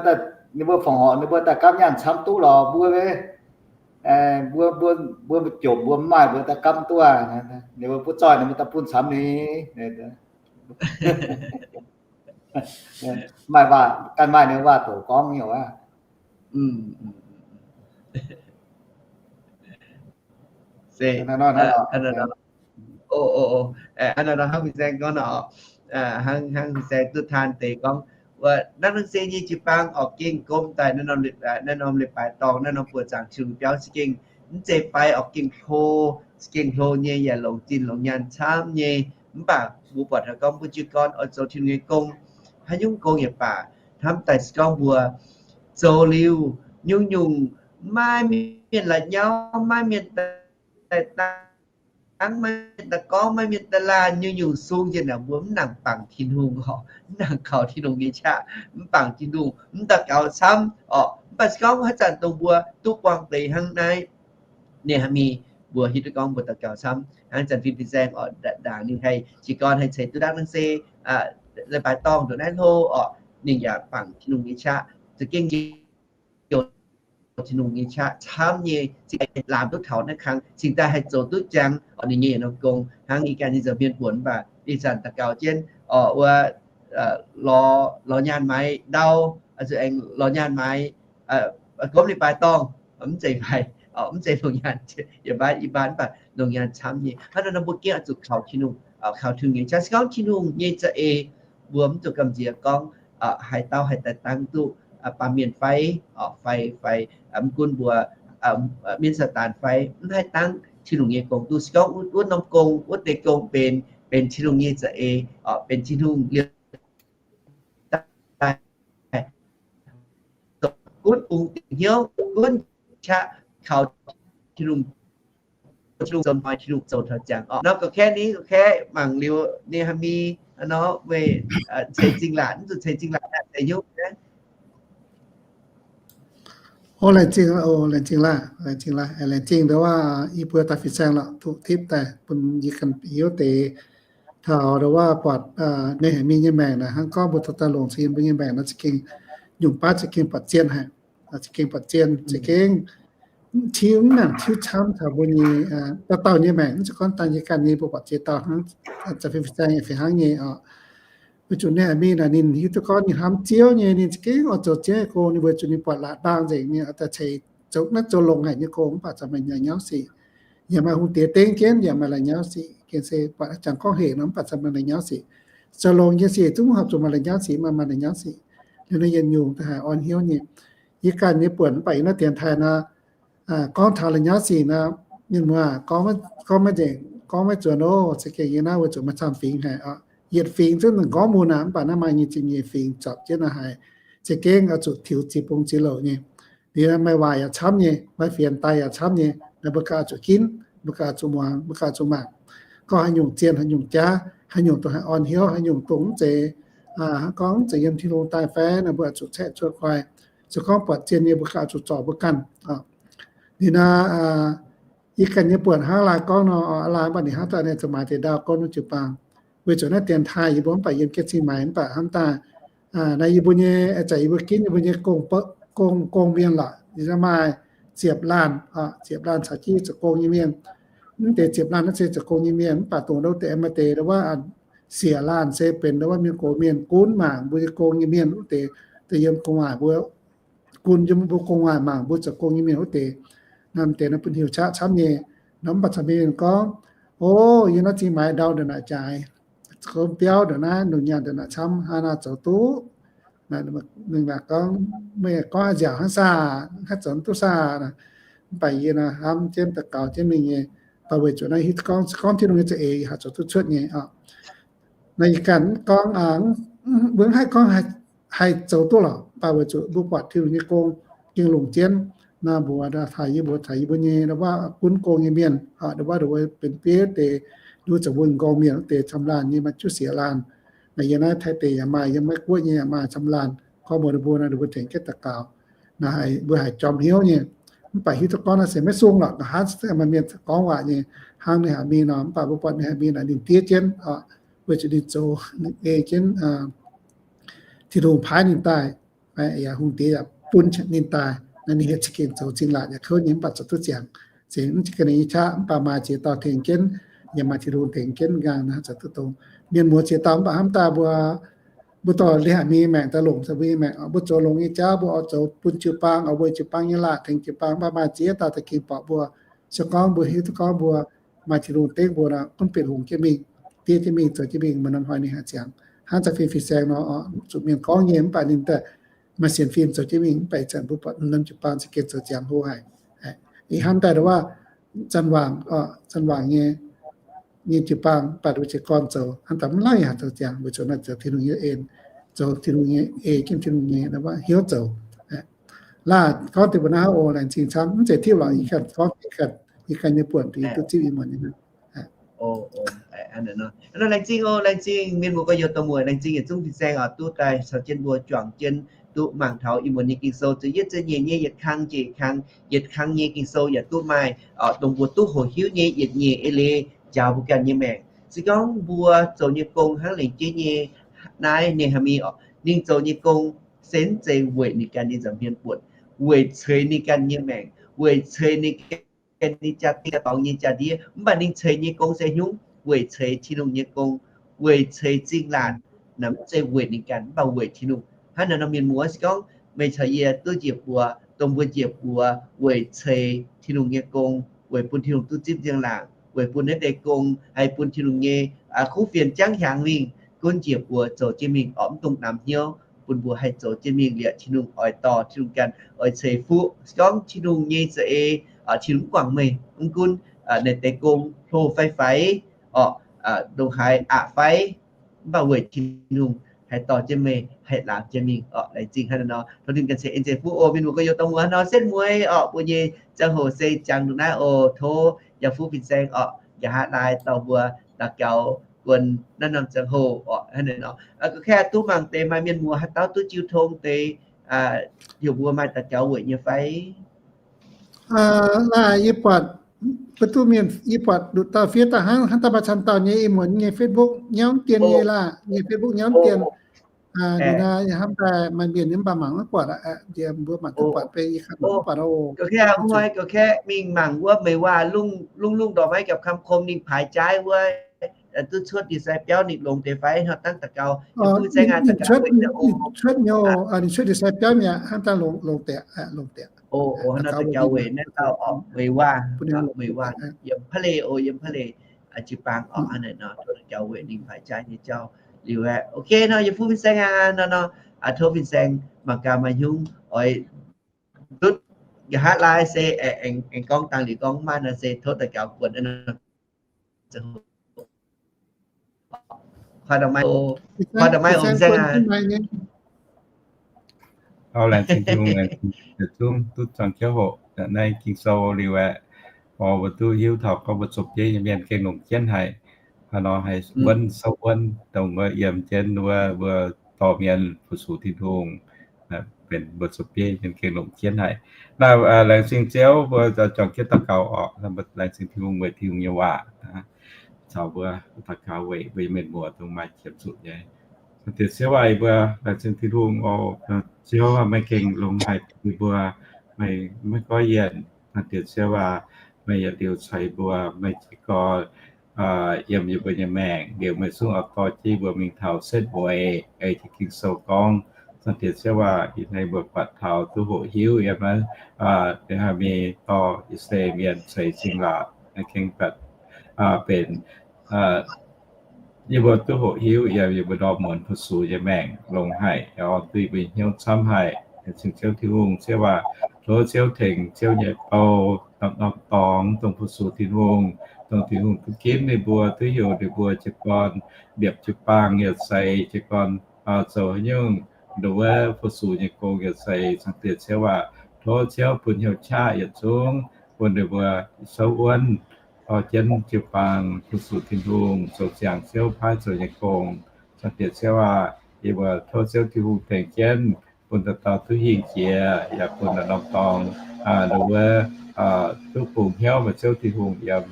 ninh mbuo fongc horc ninh mbuo daaih gapv nyaanh camv duqv lorqc, mbuo, mbuo, mbuo jomc mbuo mv maaih mbuo daaih gapv duqv aqv. Ninh mbuo butv zoih ninh mbuo daaih bun camv ni. Maaih waac, ganh maaih ninh waac-doqc gorngv nyei aqv. Se, hnangv nor hnangv fin-saeng gorngv nor, hnangv, hnangv fin-saeng duqv taan deix gorngv, wuov naaiv norm se nyei jiu-baang oix gengh gomv daaih naaiv norm leiz-baaix dorngh, naaiv norm buoz-zaangc Tin-Hungh biauv za'gengh mv zeiz fai oix gengh hlo, za'gengh hlo nyei, yaac longc zinh longc nyaanh camv nyei. Mv baac mbuo buatc haiz gorngv mbuo jiu gorn oix zoux Tin-Hungh nyei gong, haaix nyungc gong yaac baac, hnamv daaih se gorngv mbuo zoux liuz nyungc-nyungc maiv mienh la'nyauv, maiv mienh daaih dangv, maiv mienh daaih gorngv, maiv mienh daaih laanh, nyungc-nyungc sung njiec naaic, mbuo mv nangc bangc Tin-Hungh oc, mv nangc kaux Tin-Hungh nyei qaqv, mv bangc Tin-Hungh, mv daux gaux camv oc. Mv baac se gorngv haaix zanc dongh mbuo duqv buangh deix hnangv naaiv, Ne^haa^mi, mbuo hiuv duqv gorngv mbuo daux gaux camv hnangv zanc fin-saeng oc, ndaangc ninh haih jiez gorn haih ceix duqv naaiv norm se leiz-baaix dorngh ndongc naaiv hlo oc, ninh yaac bangc Tin-Hungh nyei qaqv, za'gengh jouh Tin-Hungh nyei qaqv camv nyei, cingx daaih laamc duqv taux naaiv kangx, cingx daaih haih zoux duqv ziangx oc ninh nyei yietc norm gong. Hnangv ih ganh nyei nza'hmien buonc mv baac ih zanc daux gaux jienv oc, wuov lorz nyaanh maaiz ndau, zuqc aengx lorz nyaanh maaiz, gomv leiz-baaix dorngh, mv zeiz fai, mv zeiz longc nyaanh, yaac maiv, i baan mv baac longc nyaanh camv nyei. Hnangv nor nor mbuo gengh oix zuqc kaux Tin-Hungh, kaux Tin-Hungh nyei qaqv. Se gorngv Tin-Hungh nyei za'eix mbuo mv zuqc gamh nziex gorngv haaix dauh haih daaih dangv duqv baamh mienh fai, fai, fai mv gunv mbuo mienv Saadaan fai mv haih dangv Tin-Hungh nyei gong duqv. Se gorngv wuov norm gong, wuov deix gong benx, benx Tin-Hungh nyei za'eix, benx Tin-Hungh liouh daaih gunv bungx dingc hnyouv, gunv qaqv kaux Tin-Hungh, Tin-Hungh zoux hnoi, Tin-Hungh zoux taux ziangx oc. Nor ga'kaeqv ni, ga'kaeqv mangc liuz Ne^haa^mi nor, meih ceix zingh laatc, mv zuqc ceix zingh laatc daaih deix hnyouv. O, laengz zingh, o, laengz zingh laah, laengz zingh laah, laengz zingh ndau wuov i buo daaih fin-saeng lorqc, duqv tipv daaih bun yie ganh hiuv deix taux ndau wuov buatc Ne^haa^mi nyei maengc naaic hnangv gorngv mbuo dorh daaih longc caux yie mbuo nyei maengc nor za'gengh nyungc baav za'gengh buatc zien haic. Za'gengh buatc zien, za'gengh tiuv, mv nangc tiuv camv taux mbuo nyei dauh dauh nyei maengc, mv zeiz gorngv daaih yie ganh nyei mbuo buatc ziex dauh hnangv, za'gengh fin-saeng fih hnangv nyei oc. Weic zuqc Ne^haa^mi naaic ninh hiuv duqv gorngv ninh hnamv Ziouv nyei, ninh za'gengh oix zoux Ziouv nyei gong, ninh weic zuqc ninh buatc la'baang nzengc, ninh oix daaih ceix zoux naaiv zoux longx haic nyei gong, mv baac zanc maaih la'nyauv sic. Yaac maaih hungh diex dengv jienv, yaac maaih la'nyauv sic. Gengh se buatc jangx gorngv hec nor, mv baac zanc maaih la'nyauv sic. Zoux longx nyei sic zungv horpc zuqc maaih la'nyauv sic, maaih maaih la'nyauv sic. Liuz naaiv yietc nyungc da'haiz orn hnyouv nyei. Yie ganh nyei buonc mv baac yiem naaiv dienx taaih nor, gorngv taux la'nyauv sic nor, mienh muoz, gorngv maiv nzengc, gorngv maiv zuonx oc. Za'gengh yie naaiv weic zuqc maaih camv fingx haic oc. Yietc fingx zungv nzengc gorngv mun aqv, mv baac naaiv maaih nyei ziepc nyeic fingx zorpc jienv naaiv haic. Za'gengh oix zuqc tiux ziex bung ziex louc nyei. Liuz maaih waac yaac camv nyei, maaih fienx daaih yaac camv nyei, naaiv mbuo ganh oix zuqc ginv, mbuo ganh oix zuqc muangx, mbuo ganh oix zuqc mangc. Gorngv haaix nyungc zien, haaix nyungc jaav, haaix nyungc dongh haih orn hnyouv, haaix nyungc dongh mv zeiz, gorngv mv zeiz yiem Tin-Hungh daaih fai, naaiv mbuo oix zuqc caeqv cuotv guai. Se gorngv buatc zien nyei, mbuo ganh oix zuqc zorc mbuo ganh. Liuz naaiv yie ganh nyei buonc hnangv laai gorngv nor, laai mv baac ninh hnangv daaih ninh zuqc maaiz deix ndau gorngv wuov jiu-baang. Weic zuqc naaiv dienx taaih yie mbuo mv baac yiem jienv cing maaiz mv baac hnamv daaih naaiv yie mbuo nyei, ih zanc yie mbuo ginv yie mbuo nyei gong, gong, gong mienh lorqc, ninh maaih ziepc laanh, ziepc laanh caux jienv zoux gong nyei mienh. Mv deix ziepc laanh naaiv se zoux gong nyei mienh, mv baac dongh wuov deix maaih deix ndau wuov siec laanh se benx ndau wuov mienh gox mienh gunv mangc mbuo nyei gong nyei mienh wuov deix, deix yiem gu'nguaaic mbuo, gunv yiem mbuo gu'nguaaic mangc mbuo zoux gong nyei mienh wuov deix. Naaiv deix naaiv bun heuc qaqv camv nyei. Nor mv baac caux mienh gorngv, o, yie naaiv cing maaiz ndau ndongc naaic jaaix, gomv biauv ndongc naaiv, longc nyaanh ndongc naaic camv, hnangv naaiv zoux duqv. Ninh gorngv, meih gorngv nziaauc hnangv saah, hnangv zoux duqv saah. Mv baac yie naaiv hnamv jienv daux gaux jienv mingh nyei, baac weic zuqc naaiv hiuv gorngv, gorngv Tin-Hungh nyei za'eix haih zoux duqv cuotv nyei oc. Naaiv yie ganh gorngv, mbuo mv haih gorngv haih zoux duqv lorqc, mv baac weic zuqc mbuo buatc Tin-Hungh nyei gong gengh longc jienv. Naaiv mbuox taux yie mbuo, taux yie mbuo nyei ndau wuov gunv gong nyei mienh, ndau wuov, ndau wuov benx bieiv deix, ndau wuov zoux mbuo nqorngv mienh wuov deix camv laanh nyei, maaih juov siec laanh. Naaiv yiem naaiv Taiv deic yaac maaih, yiem Meiv Guoqv nyei yaac maaih camv laanh. Gorngv mbuox ninh mbuo naaiv, ninh mbuo tengx jienv daux gaux. Naaiv mbuo haiz jorm hnyouv nyei. Mv baac hiuv duqv gorngv naaiv se maiv sung lorqc, nqa'haav maaih mienh gorngv waac nyei, hnangv Ne^haa^mi nor. Mv baac mbuo buatc Ne^haa^mi naaic ninh diev jienv, weic zuqc ninh zoux, ninh ei jienv Tin-Hungh paaiv ninh daaih, yaac hungh diex yaac bun ninh daaih. Naaiv ninh hietv za'gengh zoux zingh laatc yaac kouv nyei, mv baac zoux duqv ziangx. Zengc mv za'gengh ninh nyei qaqv, mv baac maaih ziex dauh tengx jienv, yaac maaih Tin-Hungh tengx jienv nqaang naaiv zoux duqv dongz. Mienh muoz ziex dauh mv baac hnamv daaih mbuo mbuo dorh leiz-hatc mingh nyei maengc daaih longc, mbuo nyei maengc, mbuo zoux longx nyei jauv, mbuo oix zoux bun jiu-baang, oix weic jiu-baang nyei laanh tengx jiu-baang, mv baac maaih ziex dauh daaih gengh borqc mbuo. Se gorngv mbuo hiuv duqv gorngv mbuo maaih Tin-Hungh dengv mbuo nor, gunv bieqc hungx jienv mingh, diev jienv mingh, zoux jienv mingh, maaih norm hnoi ninh haih ziangx. Hnangv zanc fim fin-saeng nor, zuqc mienh gorngv nyei, mv baac ninh daaih maaih sienx fim zoux jienv mingh, mv baac ih zanc mbuo buatc norm jiu-baang za'gengh zoux ziangx hlo haic. Ih hnamv daaih waac, zanc-waangc, zanc-waangc nyei, nyei jiu-baang, mv baac mbuo jiez gorn zoux hnangv daaih mv laiv yaac zoux ziangx, weic zuqc naaiv zoux Tin-Hungh nyei en, zoux Tin-Hungh nyei, ei jienv Tin-Hungh nyei, hnyouv zoux. Laah, gorngv deix mbuo naaiv oc, laengz zingh camv, mv zeiz tipv lorqc, yie ganh gorngv, yie ganh nyei buonc, yie duqv zipv ih muonz nyei. Laengz zingh oc, laengz zingh mienh muoz gorx-youz dongh muoc, laengz zingh yietc zungv fin-saeng oc, duqv daaih caux jienv mbuo juangc jienv duqv mangc taux ih muonz nyei Ging-Sou, zuqc yietv ziex nyeic nyei yietc kang jiex kang, yietc kang nyei Ging-Sou yaac duqv maaih dongh mbuo duqv hoqc hiuv nyei yietc nyeic eix leiz njaaux mbuo ganh nyei maengc. Se gorngv mbuo zoux nyei gong hnangv lengc jeiv nyei, naaiv Ne^haa^mi oc, ninh zoux nyei gong se mv zeiz weic ninh ganh nyei nza'hmien buonc, weic ceix ninh ganh nyei maengc, weic ceix ninh ganh nyei jaa-dingh jaa-dorngx nyei jaa-ndiev, mv baac ninh ceix nyei gong se hnyouv weic ceix Tin-Hungh nyei gong, weic ceix zingh laatc. Naaiv mv zeiz weic ninh ganh, mv baac weic Tin-Hungh. Hnangv naaiv nor mienh muoz, se gorngv meih caux yie duqv njiec buoz, dongh mbuo njiec buoz weic ceix Tin-Hungh nyei gong, weic bun Tin-Hungh duqv zipv nziang-laangc, weic bun naaiv deix gong haih bun Tin-Hungh nyei kuv fienx jangv hiaangx mingh, gunv njiec buoz zoux jienv mingh oc, mv dungx namx hnyouv, bun mbuo haih zoux jienv mingh liuz Tin-Hungh oix dorh Tin-Hungh ganh oix ceix fuqv. Se gorngv Tin-Hungh nyei za'eix, Tin-Hungh mv guangc meih, mv gunv naaiv deix gong hlo fai faix oc, ndongc haaix aqc fai, mv baac weic Tin-Hungh haih dorh jienv meih haih laangz jienv mingh oc. Laengz zingh hnangv naaiv nor, tov Tin-Hungh ganh ceix en ceix fuqv oc. Mienh muoz gorx-youz dongh muoc nor setv mueiz oc, mbuo nyei ziangh hoc se jangx ndongc naaiv oc. Tov yaac fuqv fin-saeng oc, nqa'haav laai dorh mbuo daux gaux guon naaiv norm ziangh hoc oc. Hnangv naaiv nor, ga'kengx duqv mangc deix maaih mienh muoz haaix dauh duqv jiu tong deix, heuc mbuo maaih daux gaux weic nyei fai? Naaiv yie buatc, mbuo duqv mienh, yie buatc nduqc dauh fiev daaih hnangv, hnangv daaih maaih camv dauh nyei ih muonz nyei Facebook nyauv dien nyei laah, nyei Facebook nyauv dien. Ih hnamv daaih maaih mienh nyei mv baac mangc maiv buatc aqv, mbuo mangc duqv buatc beiv yie kanh mangc mv buatc oc. Ga'kengx mingh mangc wuov meih waac lungh lungh ndorm maiv gapv kam kom ninh paaix jaaiv wuov, duqv cuotv ndie-sai biauv ninh longx deix fai, hnangv dangh daux gaux. Ninh cuotv nyei, ninh cuotv ndie-sai biauv mi'aqv, hnangv dangh longx deix, longx deix. Daux gaux weic naaiv dauh oc, meih waac, meih waac yiem Pa'leic oc, yiem Pa'leic jiu-baang oc. Hnangv naaiv nor, tov daux gaux weic ninh paaix jaaiv nyei jauv liuz aeqv, ok nor, yie fuqv fin-saeng aqv nor, nor, tov fin-saeng mangc gaax maaih hnyungv oix ndutv nqa'haav laai se aengx gorngv dangh liuz gorngv maiv nor se tov daux gaux guonc nor. Laengz zingh Tin-Hungh, laengz zingh yietc zungv duqv zuangx jienv hoqc naaiv Ging-Sou liuz aeqv, mbuo duqv hiuv taux gorngv mbuo zoux bieiv nyei mienh gengh longc jienv haic. Hnangv nor haih wuonv, souv wuonv dongh wuov yiem jienv wuov mbuo dorh mienh fu-sux Tin-Hungh, benx mbuo zoux bieiv mienh gengh longc jienv haic. Naaiv laengz zingh Ziouv, mbuo zuangx jienv daux gaux oc. Laengz zingh Tin-Hungh weic Tin-Hungh nyei waac caux mbuo daux gaux weic mbuo nyei mienh muoz dongh maaih qiemx zuqc nyei. Diex Ziouv aac, yie mbuo laengz zingh Tin-Hungh oc. Ziouv aac, meih gengh longx haic yie mbuo, meih maiv goiv yienc. Diex Ziouv aac, meih yietc liuz ceix mbuo, meih jiez gorn yiem yie mbuo nyei maengc liuz, meih zungv oix dorh jienv mbuo mingh taux setv mueiz ei jienv Ging-Sou gorngv. Diex Ziouv aac, ih hnoi mbuo buatc taux duqv hoqc hiuv yiem naaiv Nehembi dorh I^saa^laa^en Mienh ceix zingh laatc naaiv gengh buatc benx yie mbuo duqv hoqc hiuv yiem yie mbuo ndorm muonz fu-sux nyei maengc longx haic, yaac orn duqv yie mbuo hnyouv camv haic. Laengz zingh Ziouv Tin-Hungh, Ziouv aac, tov Ziouv tengx Ziouv nyei bou norm-norm dorngx dongh fu-sux Tin-Hungh, dongh Tin-Hungh duqv ginv ninh mbuo, duqv heuc ninh mbuo jiez gorn liepc jiu-baang yietc seix, jiez gorn zoux haaix nyungc ndongc wuov fu-sux nyei gong yietc seix. Zaangc Diex Ziouv aac, tov Ziouv bun hnyouv qaqv yietc zungv bun ninh mbuo souv wuonv, dorh jienv jiu-baang fu-sux Tin-Hungh, zoux ziangx Ziouv paaiv zoux nyei gong. Zaangc Diex Ziouv aac, yie mbuo tov Ziouv Tin-Hungh tengx jienv bun dauh dauh duqv hingh jiex, yaac bun norm-norm dorngx ndongc wuov duqv bungx hnyouv maaih Ziouv Tin-Hungh yiem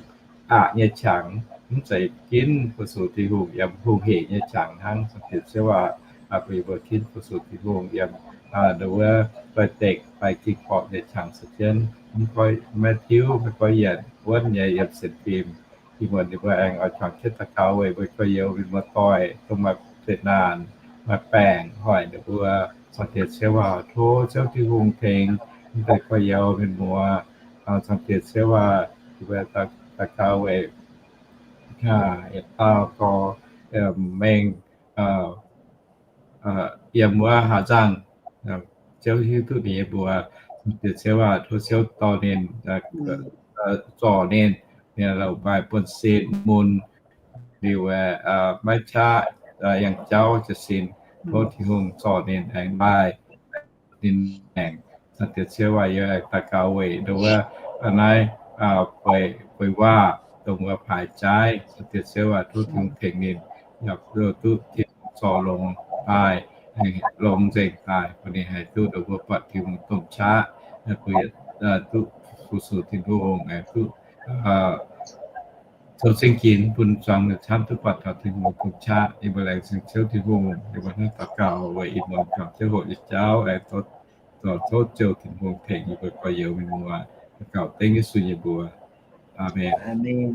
aqc nyei qangx, mv zeiz ginv fu-sux Tin-Hungh yiem hungh hec nyei qangx hnangv. Zaangc Diex Ziouv aac, bun yie mbuo ginv fu-sux Tin-Hungh yiem ndongc wuov doix-dekc fai ging-borqc nyei qangx se jienv, maiv tiuv, maiv goiv yienc, wuonv nyei yiem sienx fim. Ih muonz ninh mbuo aengx oix juangc jienv daux gaux weic mbuo gorx-youz mienh muoz-doic dongh maaih zeqc naanc, maaih baengc hoic ninh mbuo. Caux diex ciev waac tov Ziouv Tin-Hungh tengx deix gorx-youz mienh muoz. Caux diex ciev waac, daux gaux weic yietc dauh gorx mengh yiem wuov haaix nzangh, Ziouv hiuv duqv ninh nyei mbuox. Caux diex ciev waac tov Ziouv dorh ninh, zorc ninh, ninh la'maah buonv-sin mun liuz, maiv qaqv yangh jauv jiez sin. Tov Tin-Hungh zorc ninh aengx maaih ninh maengc. Caux diex ciev waac yie aengx daux gaux weic nduov naaiv bueix waac dongh wuov paaix jaaiv. Caux diex ciev waac tov Tin-Hungh tengx ninh yaac duqv Tin-Hungh zorc longx daaih, longx nzengc daaih, bun ninh haih duqv nduov mbuo buatc Tin-Hungh domh qaqv, bun duqv fu-sux Tin-Hungh, duqv zoux zingh ginx bun zuangx mienh camv duqv buatc taux Tin-Hungh domh qaqv. Yie mbuo laengz zingh Ziouv Tin-Hungh, yie mbuo hnangv daux gaux weic ih muonz juangc jienv hoqc nyei jauv, aengx dorh tov Ziouv Tin-Hungh tengx yie mbuo gorx-youz mienh muoz. Daux gaux dengv Yesu nyei mbuox. Aamen. Aamen.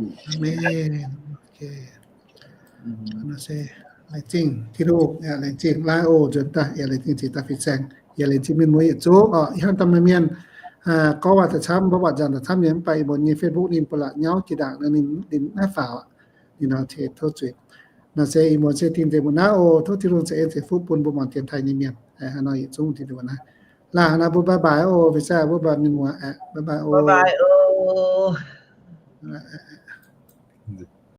Laengz zingh Tin-Hungh, laengz zingh laaiv oc nzuonx daaih, laengz zingh ziex dauh fin-saeng, yaac laengz zingh mienh muoz yietc zungv oc. Ih hnoi daaih maaih mienh gorngv waac daaih camv, mbuo buatc nzangc daaih camv nyei, mv baac ih muonz nyei Facebook ninh ba'laqc nyauv jiex ndaangc, ninh naaiv faaux, ninh nor tov zuiz. Naaiv se ih muonz se dingh nzengc mbuo naaiv oc. Tov Tin-Hungh ceix en ceix fuqv bun mbuo muangx dienx taaih nyei mienh haaix nor yietc zungv dingh nzengc mbuo naaiv. Laanh haaix nor mbuo bye bye oc, fin-saeng, bye bye mienh muoz, bye bye oc.